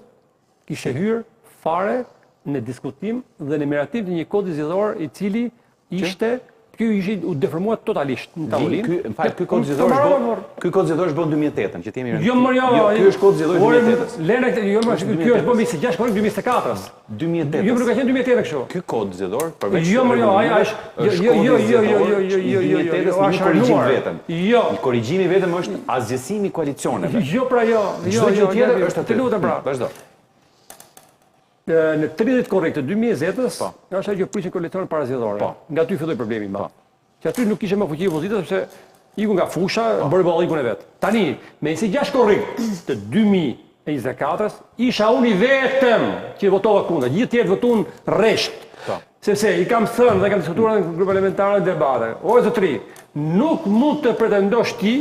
kishte hyrë fare në diskutim dhe në miratim të një kodi zgjedhor i cili ishte ky ishte u deformua totalisht në tavolinë. Ky, në fakt, ky kod zgjedhor është bërë, ky kod zgjedhor është bërë në 2008-ën, që të jemi Jo, më jo, jo, ky është kod zgjedhor i 2008-ës. Lëre këtë, jo, më, ky është bërë 26 korrik 2024-s. 2008. Jo, nuk ka qenë 2008 kështu. Ky kod zgjedhor përveç Jo, më jo, ai është jo, jo, jo, jo, jo, jo, jo, jo, jo, jo, është korrigjim vetëm. Jo. Një korrigjim i vetëm është asgjësimi i koalicioneve. Jo, pra jo, jo, Çdo gjë tjetër është aty. Të lutem pra. Vazhdo. Në 30 korrik të 2020-ës, po. është ajo që prishin koalicionet parazgjedhore. Po. Nga aty filloi problemi i madh. Po. Që aty nuk kishte më fuqi opozita sepse iku nga fusha, po. bëri ballikun e vet. Tani, me 26 korrik të 2024-ës, isha unë i vetëm që votova kundër. Gjithë tjerët votuan rresht. Po. Sepse i kam thënë dhe kam diskutuar në grup parlamentar në debate. O zotri, nuk mund të pretendosh ti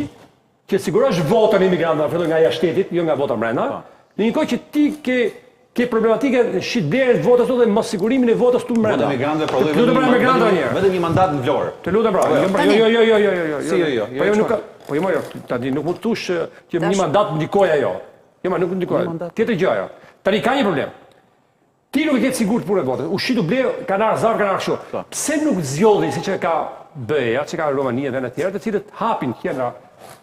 që sigurosh votën e imigrantëve, filloj nga jashtë shtetit, jo nga vota mbrenda. Po. Në një kohë që ti ke ke problematike shitblerjen e votës dhe mos sigurimin e votës tu mbrenda. Vota imigrantëve prodhoi vetëm një mandat, vetëm një mandat në Vlorë. Të lutem pra, jo, pra, jo, jo, jo, jo, jo, jo, Si jo, jo, po jo, nuk po jo, jo, tani nuk mund të thush që një mandat ndikoi ajo. Jo, ma nuk ndikoi. Tjetër gjë ajo. Tani ka një problem. Ti nuk e ke të sigurt punën e votës. U shit u ble, kanë ardhur zarf, kanë ardhur kështu. Po. Pse nuk zgjodhi siç e ka BE-ja, siç e ka Romania dhe vende të tjera, të cilët hapin qendra,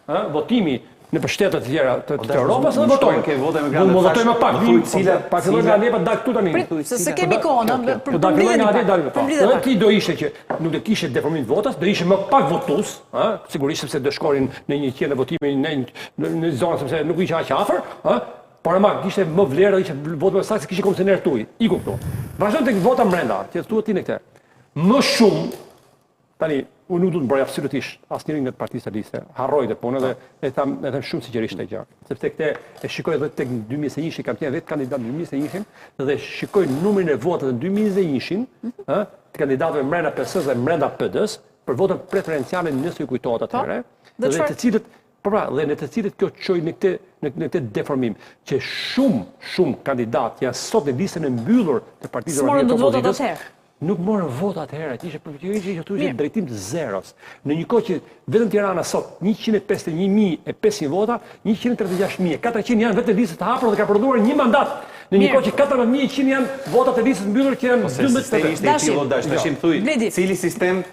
ë, votimi në shtete të tjera të, të Europës dhe votojnë. Ke vota emigrantët. Mund votojnë më pak, më thuj cila pa filloj nga ne pa dal këtu tani. Prit, se se kemi kohën, ë, për të mbledhur nga atje dalim. Po. Dhe ti do ishte që nuk do kishe deformim të votës, do ishe më pak votues, ë, sigurisht sepse do shkonin në një qendër votimi në në në zonë sepse nuk ishe aq afër, ë, Por ama kishte më vlerë, ishte votë më saktë se kishe komisioner tuj. Iku këtu. Vazhdon tek vota mbrenda, që thua ti në këtë. Më shumë tani unë nuk du të mbroj absolutisht asnjërin nga të Partisë Socialiste. Harroj këtë punë dhe e tham e them shumë sinqerisht këtë gjë, sepse këtë e shikoj edhe tek 2021-shi, kam qenë vetë kandidat në 2021-shin dhe shikoj numrin e votave në 2021-shin, ë, të kandidatëve mbrenda PS-së dhe mbrenda PD-s për votën preferenciale nëse ju kujtohet po, atëherë, dhe të cilët Po pra, dhe në të cilët kjo çoi në këtë në, në këtë deformim që shumë shumë kandidatë janë sot në listën e mbyllur të Partisë Demokratike të Opozitës. Nuk morën vota atëherë, që ishte për që ishte që ishte drejtim të zeros. Në një kohë që vetëm Tirana sot 151.500 vota, 136.400 janë vetëm listës të hapur dhe ka prodhuar një mandat. Në një kohë që 14.100 janë votat e listës mbyllur që janë 12 sistemi ishte i tillë, dash, tash më thuj, cili sistem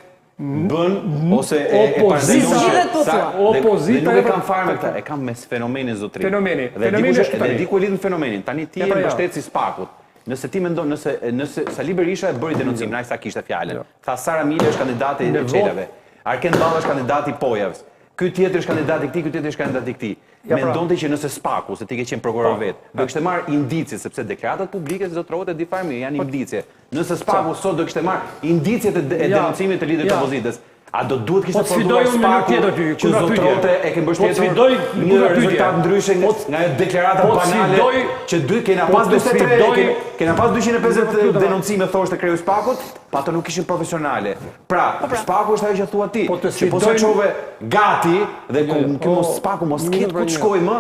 bën ose e e parandalon Zgjidhet po thua. Opozita nuk e kam fare me këtë, e kam me fenomenin zotri. Fenomeni. Dhe di kush është, dhe di ku e lidh fenomenin. Tani ti je pra, mbështetës i SPAK-ut. Nëse ti mendon, nëse nëse Sali Berisha e bëri denoncimin, ai sa kishte fjalën. Jo. Tha Sara Mile është kandidati i Çelave. Arkend Balla është kandidati i Pojavës. Ky tjetri është kandidati i këtij, ky tjetri është kandidati i këtij. Ja, pra. Mendon ti që nëse SPAK-u, se ti ke qenë prokuror po. vetë, do kishte marrë indicie, sepse deklaratat publike zotrote di fare mirë, janë po. indicie. Nëse SPAK-u sot do kishte marrë indiciet e denoncimit të liderit të opozitës, a do duhet kishte po prodhuar SPAK-u që zotrote e ke mbështetur një rezultat ndryshe nga nga ajo deklarata banale që dy kena pas 43 kena pas 250 denoncime thoshte kreu i SPAK-ut, pa ato nuk ishin profesionale. Pra, po pra. SPAK-u është ajo që thua ti, po që po s'e çove gati dhe ku ky mos SPAK-u mos ketë ku të shkojë më,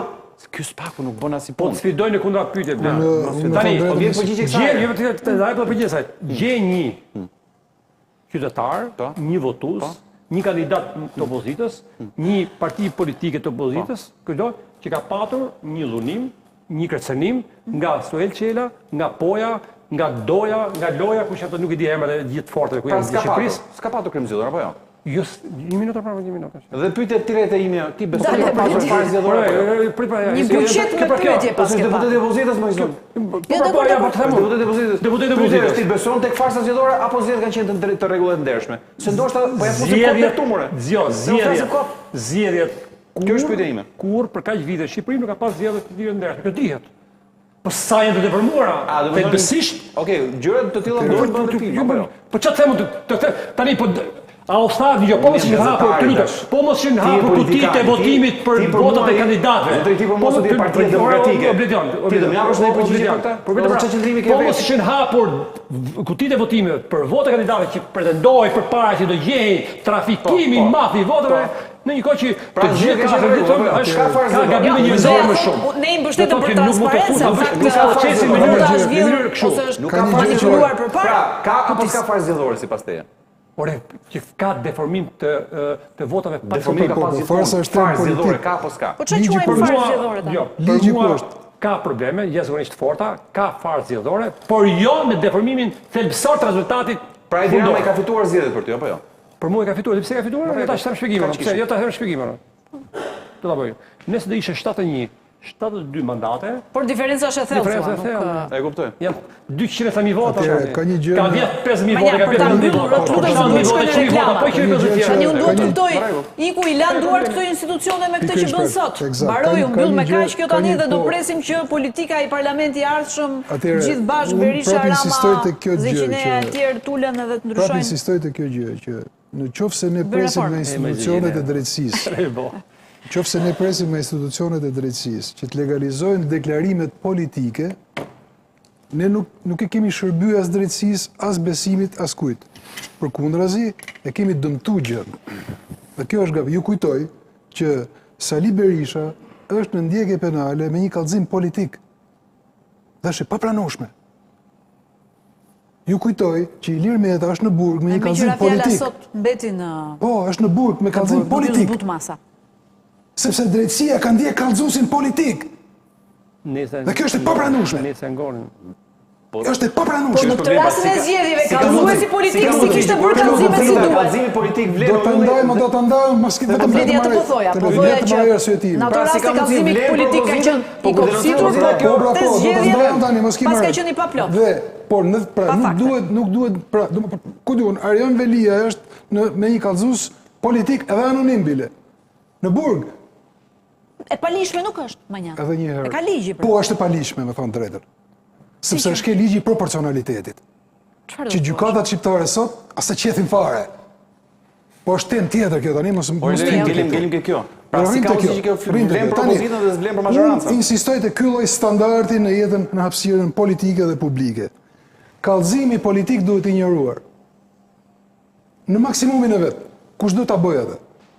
Ky SPAK-u nuk bën asnjë punë. Po të sfidoj në kundrapyetje Bler. Tani, po vjen përgjigje kësaj. Gjej, jo të të daj po përgjigje saj. Gjej një hmm. qytetar, po. një votues, po. një kandidat të opozitës, hmm. një parti politike të opozitës, po. këdo që ka patur një dhunim, një kërcënim nga Suel Çela, nga Poja, nga Doja, nga Loja, kush ato nuk i di emrat e gjithë të fortëve ku pra, janë në Shqipërisë. S'ka patur krim zgjedhor apo jo? Jo, një minutë pra, një minutë. Dhe pyetja e tretë e imja, ti beson se ka pasur farsë zgjedhore apo jo? Prit pra, Një buqetë me pyetje pas ke deputeti i opozitës më zot. Po po po, ja po të them. Deputeti i opozitës. Deputeti i opozitës. Ti beson tek farsa zgjedhore apo zgjedhjet kanë qenë të të rregullt të ndershme? Se ndoshta po ja fusim kot në tumure. Jo, zgjedhjet. Zgjedhjet. Kjo është pyetja ime. Kur për kaq vite në Shqipëri nuk ka pas zgjedhje të lira ndershme. Kjo dihet. Po sa janë të deformuara? Thelbësisht. Okej, gjëra të tilla ndodhin në film, apo jo? Po çfarë them unë? Të them tani po. A u tha një gjë, po mos ishin hapur, të lutem, po mos ishin hapur kutitë e votimit për votat e kandidatëve. Zotëri, ti për mua sot je Partia Demokratike. Bledion, ti do më japësh ndonjë përgjigje për këtë? Po vetëm çfarë qëndrimi ke Po mos ishin hapur kutitë e votimit për votat e kandidatëve që pretendohej përpara që do gjehej trafikimi i madh i votave, në një kohë që pra, të gjithë ka të gjithë është ka ka gabime njerëzore më shumë. Ne i mbështetëm për transparencë, në fakt nuk ka procesi në mënyrë kështu. Nuk ka manipuluar përpara. Pra, ka apo s'ka farsë zgjedhore sipas teje? Ore, që ka deformim të të votave pa deformim ka pas gjithmonë. Farsa është term politik. Zgjedhore ka apo s'ka? Po çfarë quajmë farsë zgjedhore tani? Jo, ligji ku është? Ka probleme jashtëzakonisht të forta, ka farsë zgjedhore, por jo në deformimin thelbësor të rezultatit. Pra Edi Rama i ka fituar zgjedhjet për ty apo jo? Për mua i ka fituar, pse ka fituar? Jo ta them shpjegimin, pse jo ta them shpjegimin. Do ta bëj. Nëse do ishte 71 72 mandate. Por diferenca është e thellë. Diferenca është e thellë. E kuptoj. Janë 200 e sa mijë vota. Atëherë ka një gjë. Ka 10 5000 vota, ka 5000 vota. Po të mbyllur, të lutem se do të shkojnë në reklama. Po që të tjera. Tani unë duhet të kuptoj, iku i lanë duart këto institucione me këtë që bën sot. Mbaroi, u mbyll me kaq kjo tani dhe do po. presim që politika i parlamenti i ardhshëm, gjithë bashkë Berisha, Rama, Zeqineja e tjerë tulen edhe të ndryshojnë. Prapë insistoj te kjo gjë që Në qoftë se ne presim nga institucionet e drejtësisë, në qoftë se ne presim nga institucionet e drejtësisë që të legalizojnë deklarimet politike, ne nuk, nuk e kemi shërby as drejtësisë, as besimit, as kujt. Përkundrazi, e kemi dëmtu gjënë. Dhe kjo është gabim. Ju kujtoj që Sali Berisha është në ndjekje penale me një kallëzim politik. Dhe është e papranueshme. Ju kujtoj që Ilir Meta është në burg me një kallëzim politik. Sot mbeti në Po, është në burg me kallëzim politik. Nuk zbut masa. Sepse drejtësia ka ndjek kallëzuesin politik. Dhe kjo është e papranueshme. Nëse ngorin. Po, është e papranueshme. Po në këtë rastin e zgjedhjeve kallëzuesi politik s'i kishte bërë kallëzimet si duhet. Kallëzimi politik vlen. Do ta ndajmë, do ta ndajmë, mos vetëm të marrë. Po thoja, po thoja që në ato pra, raste kallëzimi politik ka qenë po, i kopsitur, po, por te po, zgjedhjet paska qenë i paplotë. Dhe por në pra nuk duhet nuk duhet pra do ku di unë Erion Veliaj është në me një kallëzues politik edhe anonim bile. Në burg. E paligjshme nuk është, Manjan. Edhe një herë. E ka ligji pra. Po është e paligjshme, me thënë drejtën. Sepse është shkel ligji i proporcionalitetit. Çfarë? Që gjykatat shqiptare sot as e qethin fare. Po është temë tjetër kjo tani, mos mos të ngelim ngelim ke kjo. Pra si ka mundësi që kjo vlen për opozitën dhe s'vlen për mazhorancën? Unë insistoj te ky lloj standardi në jetën në hapësirën politike dhe publike. Kallëzimi politik duhet injoruar. Në maksimumin e vet. Kush do ta bëjë atë?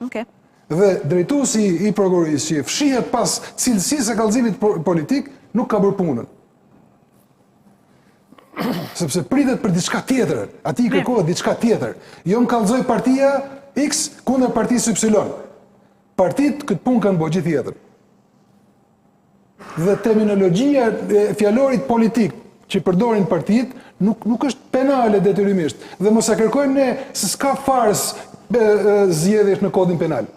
Okej. Dhe drejtuesi i prokurorisë që fshihet pas cilësisë së kallëzimit politik nuk ka bërë punën. Sepse pritet për diçka tjetër, atij i kërkohet diçka tjetër. Jo më kallëzoi partia X kundër partisë Y. Partitë këtë punë kanë bërë gjithë jetën. Dhe terminologjia e fjalorit politik që përdorin partitë nuk nuk është penale detyrimisht. Dhe mos e kërkojmë ne se s'ka farsë zgjedhjesh në kodin penal.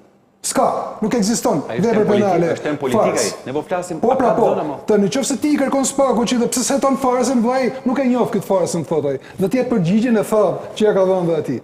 S'ka, nuk ekziston vepër penale. Është temë politike ai. Ne po flasim po pra po. Të në qoftë se ti i kërkon SPAK-ut që dhe pse s'heton farsën, vllai, nuk e njoh këtë farsën thotë ai. Dhe të jep përgjigjen e thatë që ja ka dhënë dhe atij.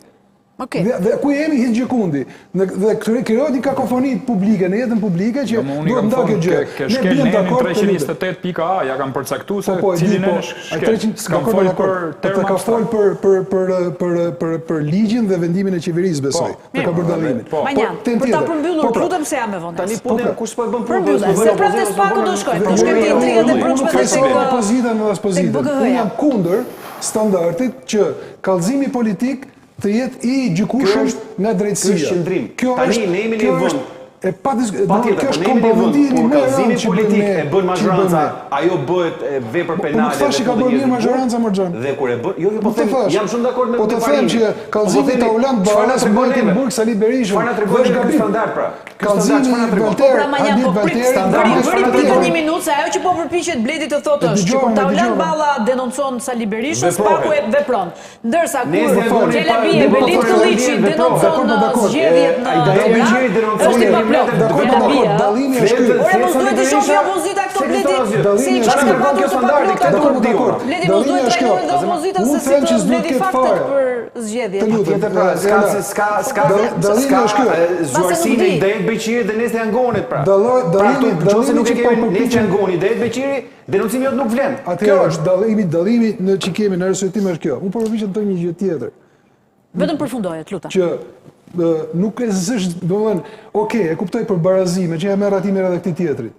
Okej. Dhe, dhe ku jemi hiç gjëkundi. Në, dhe krijohet një kakofoni publike në jetën publike që jo, duhet ndarë kjo gjë. Ke shkel nenin 328 pika A, ja kam përcaktuar se po, po, cilin po, nen është shkel. S'kam fol për terma. Ka fol për për për për për për ligjin dhe vendimin e qeverisë besoj. Po. Të ka bërë dallimin. Po. Manjan, po, për ta përmbyllur, po, pra. lutem se jam me vonesë. Tani po, pra. kush po e bën punë? Përmbyllë, se prapë te SPAK-u do shkojmë, do shkojmë te intrigat e brendshme dhe tek opozitën dhe opozitën. Unë jam kundër standardit që kallëzimi politik të jetë i gjykueshëm nga drejtësia. Ky është qëndrim. Tani ne jemi në një vend e pa diskutim, kjo është komprometimi më i rëndë që politik e bën mazhoranca, ajo bëhet vepër po, penale. Po nuk thashë ka bërë mirë mazhoranca mor xhan. Dhe kur e bën, jo, jo po them, jam shumë dakord me Po të them që kallëzimi i Taulant Ballës mbajti në burg Sali Berishën. Çfarë na tregon ky standard pra? Ky standard çfarë na tregon? Po pra Manjan, po prit, bëri bëri pritën një minutë se ajo që po përpiqet Bledi të thotë është që kur Taulant Balla denoncon Sali Berishën, SPAK-u e vepron. Ndërsa kur fjala bie Belind Këlliçi denoncon zgjedhjet në Tiranë, është i paplotë. Fjala bie. Dallimi është ky. Ore mos duhet të shohë opozita këto Bledi, si i paska patur të paplota këto. Bledi mos duhet të trajnohet dhe opozita se si të mbledhi faktet për zgjedhjet. Të lutem, pra, s'ka s'ka s'ka dallimi është ky. Zgjuarsinë e Idajet Beqirit dhe Nesti Angonit pra. Dallimi dallimi nuk e kemi Nesti Angoni, Idajet Beqiri Denoncimi jot nuk vlen. Atëherë është dallimi, dallimi në që kemi në arsyetim është kjo. Unë po përpiqem të them një gjë tjetër. Vetëm përfundoje, të lutem. Që nuk e zështë, domethënë, okay, e kuptoj për barazi, meqë ia merr atij merr edhe këtij tjetrit.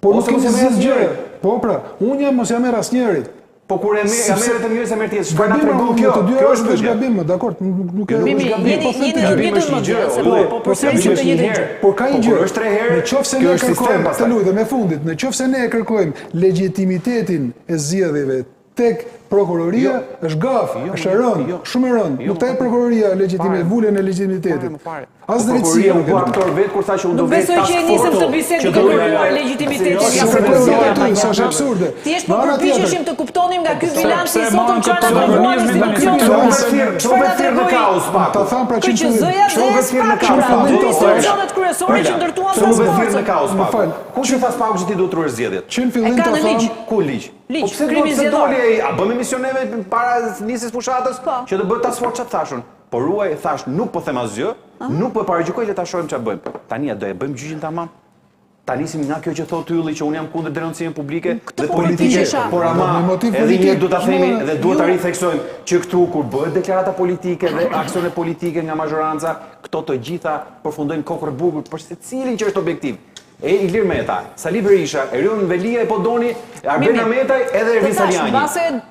Po nuk kemi zgjidhë gjë. Po pra, unë jam mos ia merr asnjërit. Po kur e merr, ia merr vetëm njërit s'e merr tjetrit. Çfarë na tregon kjo? Të dy është është gabim, dakord, nuk e është gabim. Po them të gabim është një gjë, po po përsërisim të njëjtën gjë. Por ka një po gjë. Është tre herë. Në qoftë se ne kërkojmë, të lutem, e fundit, në qoftë se ne e kërkojmë legjitimitetin e zgjedhjeve tek prokuroria jo. është gafë, jo, është e rëndë, jo, shumë e rëndë. Nuk ta jep prokuroria legjitimitet, vulën e legjitimitetit. As drejtësia nuk e bën. Aktor vetë kur tha që unë do vetë task force. Nuk besoj që e nisëm këtë bisedë duke kërkuar legjitimitetin nga prokuroria. Sa është absurde. Thjesht po përpiqeshim të kuptonim nga ky bilanc i sotëm çfarë na treguan institucionet. Çfarë na tregoi Ta tham pra që KQZ-ja dhe SPAK-u, pra dy institucionet kryesore që ndërtuan task forcën. Më fal. Kush i tha SPAK-ut që ti duhet të ruash zgjedhjet? Që në fillim ta tham. Ku ligj? Ligj, po pse krimi zgjedhor. Doli ai, a bëmë emision neve para nisjes fushatës po. që të bëhet task force çfarë thashë unë? Po ruaj, thashë, nuk po them asgjë, nuk po e paragjykoj le ta shohim çfarë bëjmë. Tani a do e bëjmë gjyqin tamam? Ta nisim nga kjo që thotë Ylli që unë jam kundër denoncimit publike dhe po politike, por ama edhe një herë duhet ta themi dhe duhet ta ritheksojmë që këtu kur bëhet deklarata politike dhe aksione politike nga mazhoranca, këto të gjitha përfundojnë kokërr burgu për secilin që është objektiv. E Ilir Meta, Sali Berisha, Erion Veliaj po doni, Arben Ahmetaj edhe Ervin Salianji.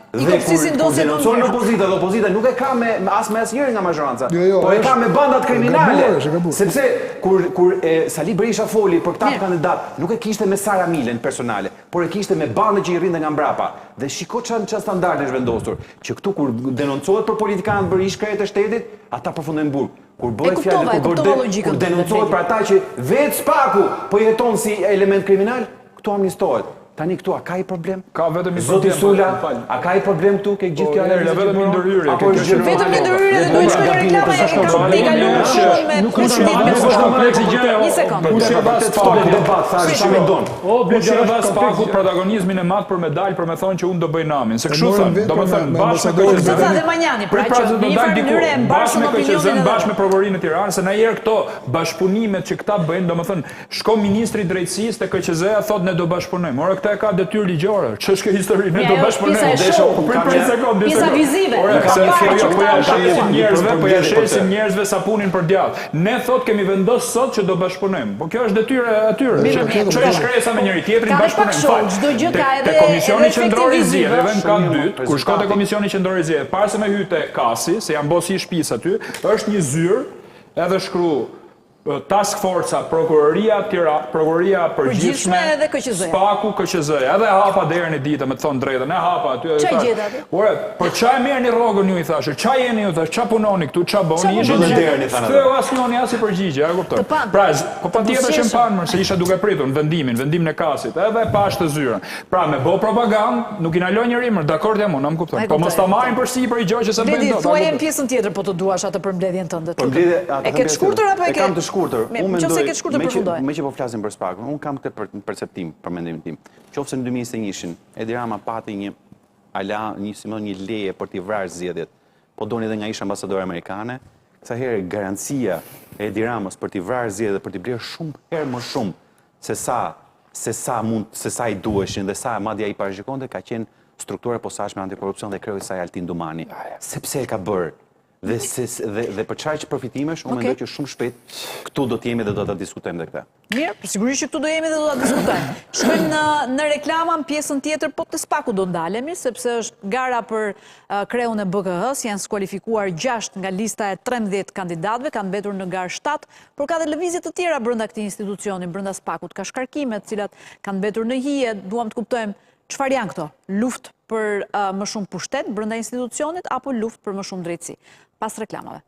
Dhe kur, kur denoncon opozita dhe opozita nuk e ka me as me asnjërin nga mazhoranca, jo, jo, po e ka me bandat kriminale. Sepse kur kur e, Sali Berisha foli për këta kandidat, nuk e kishte me Sara Milen personale, por e kishte me bandën që i rrinte nga mbrapa. Dhe shiko çfarë çfarë standarde është vendosur, që këtu kur denoncohet për politikanët për ish krerët e shtetit, ata përfundojnë në burg. Kur bëhet fjalë kur bërë kur denoncohet për ata që vetë SPAK-u po i heton si element kriminal, këtu amnistohet. Tani këtu a ka një problem? Ka vetëm një problem. Zoti Sula, a ka një problem këtu ke gjithë po, kjo analizë? Vetëm një ndërhyrje. Apo është vetëm një ndërhyrje dhe duhet shkojë reklama e kam t'i kaluar shumë me Nuk është nuk është komplekse gjëja. Një sekondë. Kush e dha SPAK-ut debat, tha si mendon. Kush e dha SPAK-ut protagonizmin e madh për me dal për me thonë që unë do bëj namin. Se kështu thënë, domethënë bashkë me KQZ. Këtë tha dhe Manjani, pra që në një farë mënyre e mbarsën opinionin edhe. Bashkë me prokurorinë e Tiranës, se ndonjëherë këto bashkëpunimet që këta bëjnë, domethënë shkon ministri i drejtësisë te KQZ-ja thotë ne do bashkëpunojmë. Ore këtë e ka detyrë ligjore. Ç'është kjo histori? Ne do bashkëpunojmë. Po prit prit sekondë, pjesa vizive. Ore, se jo, po ja shesim njerëzve, po ja shesim njerëzve sapunin për djathë. Ne thotë kemi vendos sot që do bashkëpunojmë. Po kjo është detyrë e atyre. Çojnë shkresa me njëri tjetrin, bashkëpunojmë. Fal. Çdo gjë ka edhe te Komisioni Qendror i Zgjedhjeve në kat dytë, kur shkon te Komisioni Qendror i Zgjedhjeve, para se me hy te KAS-i, se janë bo si shtëpisë aty, është një zyrë edhe shkru Task Forca, Prokuroria Tira, Prokuroria e Përgjithshme, edhe KQZ-ja. SPAK-u, KQZ-ja. Edhe e hapa derën e dita, me të thonë drejtën, e hapa aty edhe Ça thash. gjetë aty? Ore, për ça e merrni rrogën ju i thashë, ça jeni ju thashë, ça punoni këtu, ça boni, Mbyllën derën i thanë ato. S'ktheu asnjëri asnjë përgjigje, a e kupton? Të panë. Pra, po patjetër që më panë, më, se isha duke pritur vendimin, vendimin e KAS-it, edhe e pashë të zyrën. Pra, me bo propagandë, nuk i nalon njeri, më, dakord jam unë, a më kupton. Po mos ta marrin përsipër një gjë që s'e bëjnë dot. Bledi, thuaje në pjesën tjetër po të duash atë përmbledhjen tënde. Të lutem. E ke të shkurtër apo e ke? E kam të shkurtër. Unë mendoj, nëse e ke të shkurtër përfundoj. Meqë po flasim për SPAK-un, unë kam këtë perceptim për mendimin tim. Qoftë se në 2021-shin Edi Rama pati një ala, një si më një leje për t'i vrarë zgjedhjet. Po doni edhe nga ish ambasadore amerikane, kësaj here garancia e Edi Ramës për t'i vrarë zgjedhjet dhe për t'i blerë shumë herë më shumë se sa se sa mund se sa i duheshin dhe sa madje ai parashikonte ka qenë struktura e posaçme antikorrupsion dhe kreu i saj Altin Dumani. Sepse e ka bërë dhe se dhe dhe për çfarë që përfitimesh, unë mendoj që shumë shpejt këtu do të jemi dhe do ta diskutojmë dhe këtë. Mirë, po sigurisht që këtu do jemi dhe do ta diskutojmë. Shkojmë në në reklama, në pjesën tjetër, po te SPAK-u do ndalemi sepse është gara për kreun e BKH-së, janë skualifikuar 6 nga lista e 13 kandidatëve, kanë mbetur në garë 7, Por ka dhe lëvizje të tjera brenda këtij institucioni, brenda SPAK-ut, ka shkarkime të cilat kanë mbetur në hije, duam të kuptojmë çfarë janë këto, luftë për më shumë pushtet brenda institucionit apo luftë për më shumë drejtësi. Pas reklamave.